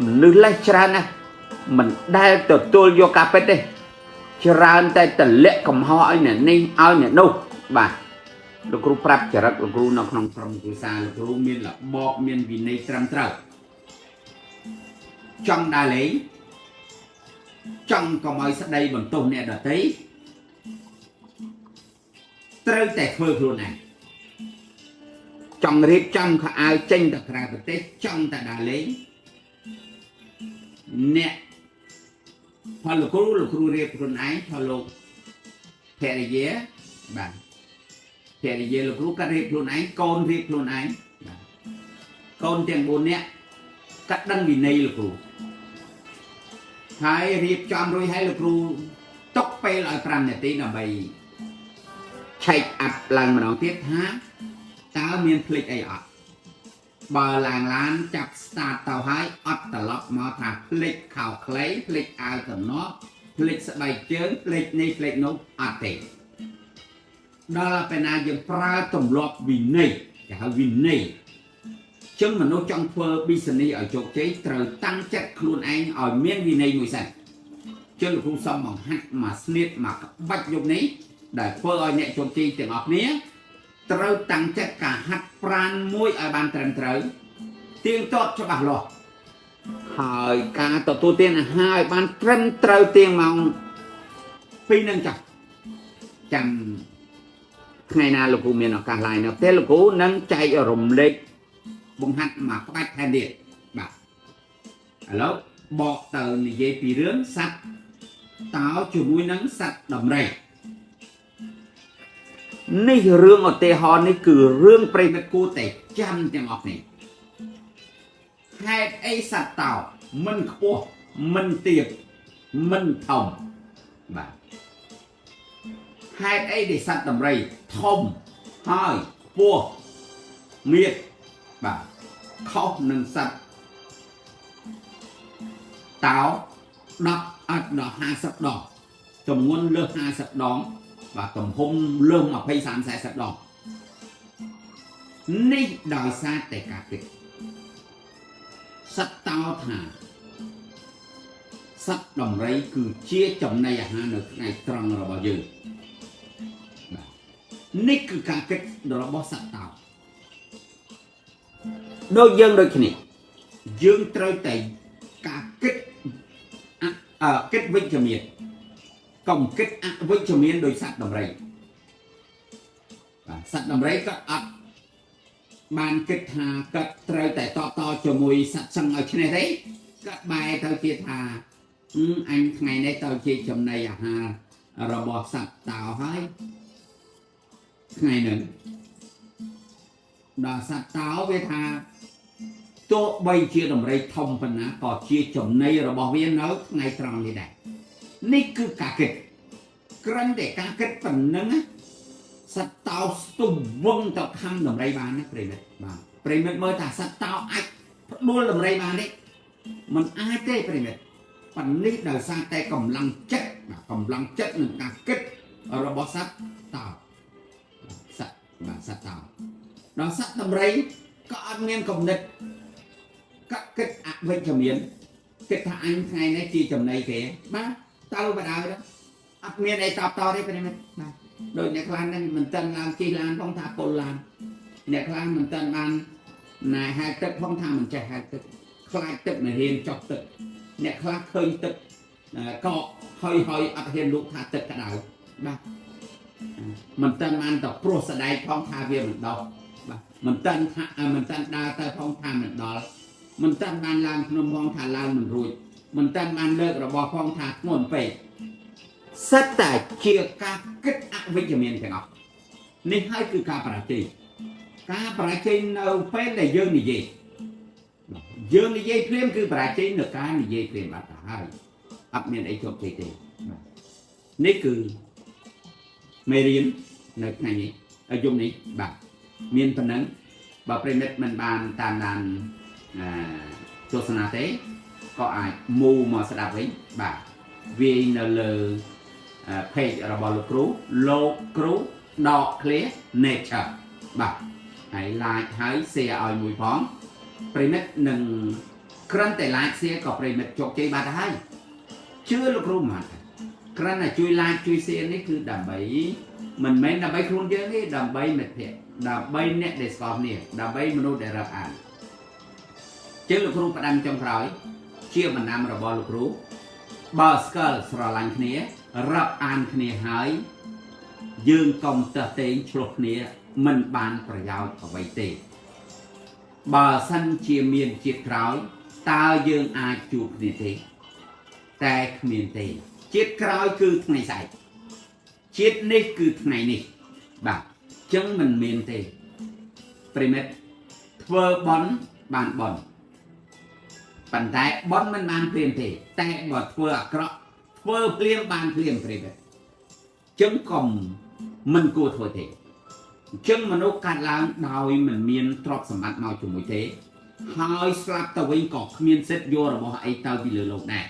មនុស្សលេសច្រើនណាស់មិនដែលទទួលយកការពិតទេច្រើនតែទម្លាក់កំហុសឲ្យអ្នកនេះឲ្យអ្នកនោះបាទលោកគ្រូប្រាប់ចរិតលោកគ្រូនៅក្នុងក្រុមគ្រួសារលោកគ្រូមានរបបមានវិន័យត្រឹមត្រូវចង់ដើរលេងចង់កុំឲ្យស្ដីបន្ទោសអ្នកដទៃត្រូវតែធ្វើខ្លួនឯងចង់រៀបចំខោអាវចេញទៅក្រៅប្រទេសចង់តែដើរលេង អ្នកផលលោកគ្រូលោកគ្រូរៀបខ្លួនឯងផលលោកភរិយាបាទភរិយាលោកគ្រូគាត់រៀបខ្លួនឯងកូនរៀបខ្លួនឯងបាទកូនទាំង4នាក់គាត់ដឹងវិន័យលោកគ្រូហើយរៀបចំរួចហើយលោកគ្រូទុកពេលឲ្យ5នាទីដើម្បី check up ឡើងម្ដងទៀតថាតើមានភ្លេចអីអត់បើឡើងឡានចាប់ start ទៅហើយអត់ត្រឡប់មកថាភ្លេចខោខ្លីភ្លេចអាវតំណក់ភ្លេចស្បែកជើងភ្លេចនេះភ្លេចនោះអត់ទេដល់ពេលណាយើងប្រើទម្លាប់វិន័យគេហៅវិន័យចឹងមនុស្សចង់ធ្វើ business ឲ្យជោគជ័យត្រូវតាំងចិត្តខ្លួនឯងឲ្យមានវិន័យមួយសិនចឹងលោកគ្រូសុំបង្ហាត់មកស្នៀតមកក្បាច់យប់នេះដែលធ្វើឲ្យអ្នកជោគជ័យទាំងអស់គ្នាត្រូវតាំងចិត្តការហាត់ប្រាណមួយឲ្យបានត្រឹមត្រូវទៀងទាត់ច្បាស់លាស់ហើយការទទួលទានអាហារឲ្យបានត្រឹមត្រូវទៀងម៉ោងពីរនឹងចាស់ចាំថ្ងៃណាលោកគ្រូមានឱកាសឡាយនៅផ្ទះលោកគ្រូនឹងចែករំលែកបង្ហាត់មកក្បាច់ថែមទៀតបាទឥឡូវបកទៅនិយាយពីរឿងសត្វតោជាមួយនឹងសត្វដំរីនេះរឿងឧទាហរណ៍នេះគឺរឿងប្រិយមិត្តគួរតែចាំទាំងអស់គ្នាហេតុអីសត្វតោមិនខ្ពស់មិនទាបមិនធំបាទហេតុអីដែលសត្វដំរីធំហើយខ្ពស់មៀតបាទខុសនឹងសត្វតោ10អត់ដល់50ដងទម្ងន់លើស50ដងបាទទំហំលើស20 30 40ដងនេះដោយសារតែការគិតសត្វតោថាសត្វដំរីគឺជាចំណីអាហារនៅថ្ងៃត្រង់របស់យើងបាទនេះគឺការគិតរបស់សត្វតោដូចយើងដូចគ្នាយើងត្រូវតែការគិតអគិតវិជ្ជមានកុំគិតអវិជ្ជមានដោយសត្វដំរីបាទសត្វដំរីក៏អត់បានគិតថាគាត់ត្រូវតែតបតជាមួយសត្វសឹងឲ្យឈ្នះទេគាត់បែរទៅជាថាអញថ្ងៃនេះទៅជាចំណីអាហាររបស់សត្វតោហើយថ្ងៃហ្នឹងដល់សត្វតោវាថាទោះបីជាដំរីធំប៉ុណ្ណាក៏ជាចំណីរបស់វានៅថ្ងៃត្រង់នេះដែរនេះគឺការគិតគ្រាន់តែការគិតប៉ុណ្ណឹងណាសត្វតោស្ទុះវងទៅខំដំរីបានណាប្រិមិត្តបាទប្រិមិត្តមើលថាសត្វតោអាចផ្ដួលដំរីបានទេมันអាចទេប្រិមិត្តប៉ុន្នេះដោយសារតែកម្លាំងចិត្តបាទកម្លាំងចិត្តនិងការគិតរបស់សត្វតោសត្វបាទសត្វតោដល់សត្វដំរីក៏អត់មានគំនិតក៏គិតអវិជ្ជមានគិតថាអញថ្ងៃនេះជាចំណីគេបាទទៅបដៅទៅអត់មានអីតបតទេប្រិមិត្តបាទដូចអ្នកខ្លះហ្នឹងមិនទាន់ឡើងជិះឡានផងថាពុលឡានអ្នកខ្លះមិនទាន់បានណែហែលទឹកផងថាមិនចេះហែលទឹកខ្លាចទឹកមិនហ៊ានចុះទឹកអ្នកខ្លះឃើញទឹកកកហើយហើយអត់ហ៊ានលូកថាទឹកក្តៅបាទមិនទាន់បានទៅព្រោះស្ដែកផងថាវាមិនដោះបាទមិនទាន់ថាមិនទាន់ដើរទៅផងថាមិនដល់មិនទាន់បានឡើងភ្នំផងថាឡើងមិនរួចមិនទាន់បានលើករបស់ផងថាធ្ងន់ពេកសិតតែជាការគិតអវិជ្ជមានទាំងអស់នេះហើយគឺការបរាជ័យការបរាជ័យនៅពេលដែលយើងនិយាយយើងនិយាយភ្លាមគឺបរាជ័យនៅការនិយាយភ្លាមបាត់ទៅហើយអត់មានអីជោគជ័យទេនេះគឺមេរៀននៅថ្ងៃនេះយប់នេះបាទមានប៉ុណ្ណឹងបើប្រិមិត្តមិនបានតាមដានអឺទស្សនាទេក៏អាចមូមកស្ដាប់វិញបាទវាយនៅលើ page របស់លោកគ្រូលោកគ្រូដក clear nature បាទហើយ like ហើយ share ឲ្យមួយផងប្រិមិត្តនឹងគ្រាន់តែ like share ក៏ប្រិមិត្តជោគជ័យបាត់ហើយជឿលោកគ្រូមកគ្រាន់តែជួយ like ជួយ share នេះគឺដើម្បីមិនមែនដើម្បីខ្លួនយើងទេដើម្បីមិត្តភ័ក្តិដើម្បីអ្នកដែលស្គាល់គ្នាដើម្បីមនុស្សដែលរាប់អានជឿលោកគ្រូផ្ដាំចុងក្រោយជាបណ្ដាំរបស់លោកគ្រូបើស្គាល់ស្រឡាញ់គ្នារាប់អានគ្នាហើយយើងកុំតេងឆ្លោះគ្នាមិនបានប្រយោជន៍អ្វីទេបើសិនជាមានជាតិក្រោយ តើយើងអាចជួបគ្នាទេតែគ្មានទេជាតិក្រោយគឺថ្ងៃស្អែកជាតិនេះគឺថ្ងៃនេះបាទចឹងមិនមានទេប្រិមិត្តធ្វើបន់បានបន់ប៉ុន្តែបន់មិនបានភ្លាមទេតែបើធ្វើអាក្រក់ធ្វើភ្លាមបានភ្លាមប្រិមិត្តចឹងកុំមិនគួរធ្វើទេចឹងមនុស្សកាត់ឡើងដោយមិនមានទ្រព្យសម្បត្តិមកជាមួយទេហើយស្លាប់ទៅវិញក៏គ្មានសិទ្ធិយករបស់អីទៅពីលើលោកដែរ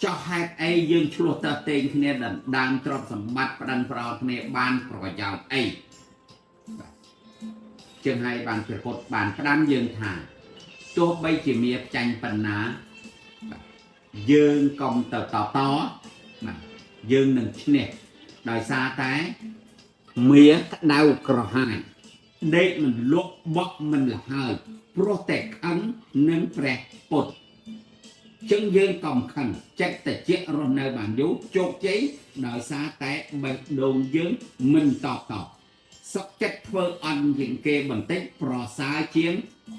ចោះហេតុអីយើងឆ្លោះតេងគ្នាដណ្ដើមទ្រព្យសម្បត្តិប្តឹងប្រោគ្នាបានប្រយោជន៍អីបាទចឹងហើយបានព្រះពុទ្ធបានផ្ដាំយើងថាទោះបីជាមាចាញ់ប៉ុណ្ណាបាទយើងកុំទៅតតបាទយើងនឹងឈ្នះដោយសារតែមាក្តៅក្រហាយដេកមិនលក់បក់មិនលហើយព្រោះតែខឹងនឹងព្រះពុទ្ធចឹងយើងកុំខឹងចិត្តតិចរស់នៅបានយូរជោគជ័យដោយសារតែបេះដូងយើងមិនតបតសុខចិត្តធ្វើអន់ជាងគេបន្តិចប្រសើរជាង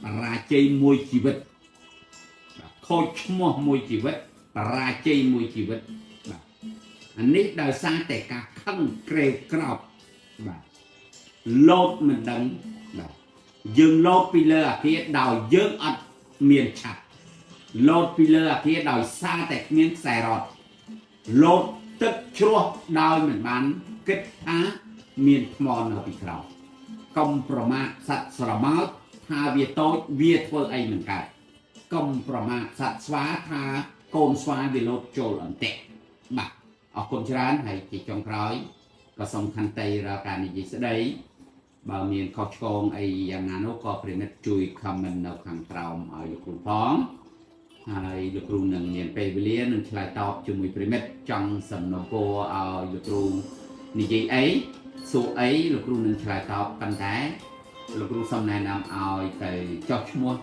បរាជ័យមួយជីវិតខូចឈ្មោះមួយជីវិតបរាជ័យមួយជីវិតបាទអានេះដោយសារតែការខឹងក្រេវក្រោបបាទលោភមិនដឹងបាទយើងលោភពីលើអាគារដោយយើងអត់មានឆាប់លោតពីលើអាគារដោយសារតែគ្មានខ្សែរត់លោតទឹកជ្រោះដោយមិនបានគិតថាមានថ្មនៅពីក្រោមកុំប្រមាថសត្វស្រមោចថាវាតូចវាធ្វើអីមិនកើតកុំប្រមាថសត្វស្វាថាកូនស្វាវាលោតចូលអន្ទាក់បាទអរគុណច្រើនហើយជាចុងក្រោយក៏សូមខន្តីរាល់ការនិយាយស្ដីបើមានខុសឆ្គងអីយ៉ាងណានោះក៏ប្រិមិត្តជួយ comment នៅខាងក្រោមឲ្យលោកគ្រូផងហើយលោកគ្រូនឹងមានពេលវេលានឹងឆ្លើយតបជាមួយប្រិមិត្តចង់សំណូមពរឲ្យលោកគ្រូនិយាយអីសួរអីលោកគ្រូនឹងឆ្លើយតបប៉ុន្តែលោកគ្រូសូមណែនាំឲ្យទៅចុះឈ្មោះ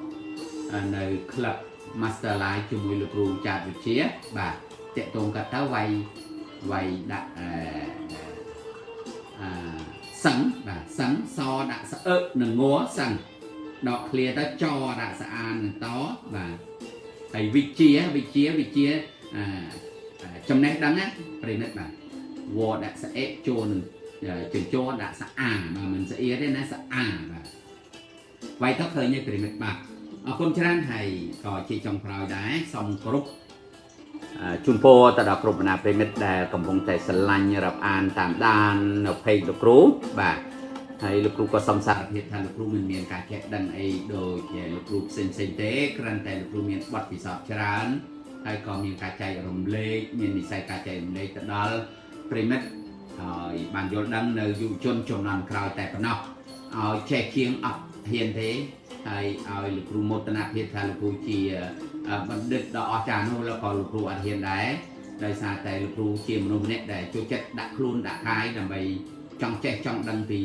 នៅ Club Master Life ជាមួយលោកគ្រូចាតវិទ្យាបាទតាក់ទងគាត់ទៅវាយដាក់សឹងបាទសឹងសដាក់ស្អឹកនឹងងសឹងដកឃ្លាទៅចដាក់ស្អាននឹងតបាទហើយវិជាចំណេះដឹងណាប្រិមិត្តបាទវដាក់ស្អេចូលនឹងជញ្ជរដាក់ស្អាបាទមិនស្អៀទេណាស្អាបាទវាយទៅឃើញឯប្រិមិត្តបាទអរគុណច្រើនហើយក៏ជាចុងក្រោយដែរសូមគោរពជូនពរទៅដល់គ្រប់បណ្ដាប្រិមិត្តដែលកំពុងតែស្រឡាញ់រាប់អានតាមដាននៅ page លោកគ្រូបាទហើយលោកគ្រូក៏សូមសារភាពថាលោកគ្រូមិនមានការចេះដឹងអីដូចជាលោកគ្រូផ្សេងផ្សេងទេគ្រាន់តែលោកគ្រូមានបទពិសោធន៍ច្រើនហើយក៏មានការចែករំលែកមាននិស័យការចែករំលែកទៅដល់ប្រិមិត្តហើយបានយល់ដឹងនៅយុវជនជំនាន់ក្រោយតែប៉ុណ្ណោះឲ្យចេះជាងអត់ហ៊ានទេហើយឲ្យលោកគ្រូមោទនភាពថាលោកគ្រូជាបណ្ឌិតដ៏អស្ចារ្យនោះแล้วក៏លោកគ្រូអត់ហ៊ានដែរដោយសារតែលោកគ្រូជាមនុស្សម្នាក់ដែលចូលចិត្តដាក់ខ្លួនដាក់កាយដើម្បីចង់ចេះចង់ដឹងពី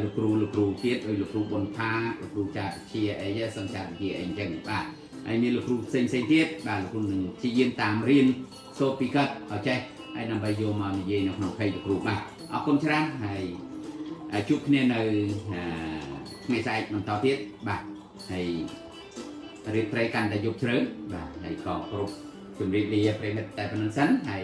លោកគ្រូទៀតដោយលោកគ្រូប៊ុនផាលោកគ្រូចាវិជាអីសង្ចាវិជាអីអញ្ចឹងបាទហើយមានលោកគ្រូផ្សេងផ្សេងទៀតបាទលោកគ្រូនឹងព្យាយាមតាមរៀនសូត្រពីគាត់ឲ្យចេះហើយដើម្បីយកមកនិយាយនៅក្នុង page លោកគ្រូបាទអរគុណច្រើនហើយជួបគ្នានៅថ្ងៃស្អែកបន្តទៀតបាទហើយរាត្រីកាន់តែយប់ជ្រៅបាទហើយក៏គ្រប់ជម្រាបលាប្រិមិត្តតែប៉ុណ្្នឹងសិនហើយ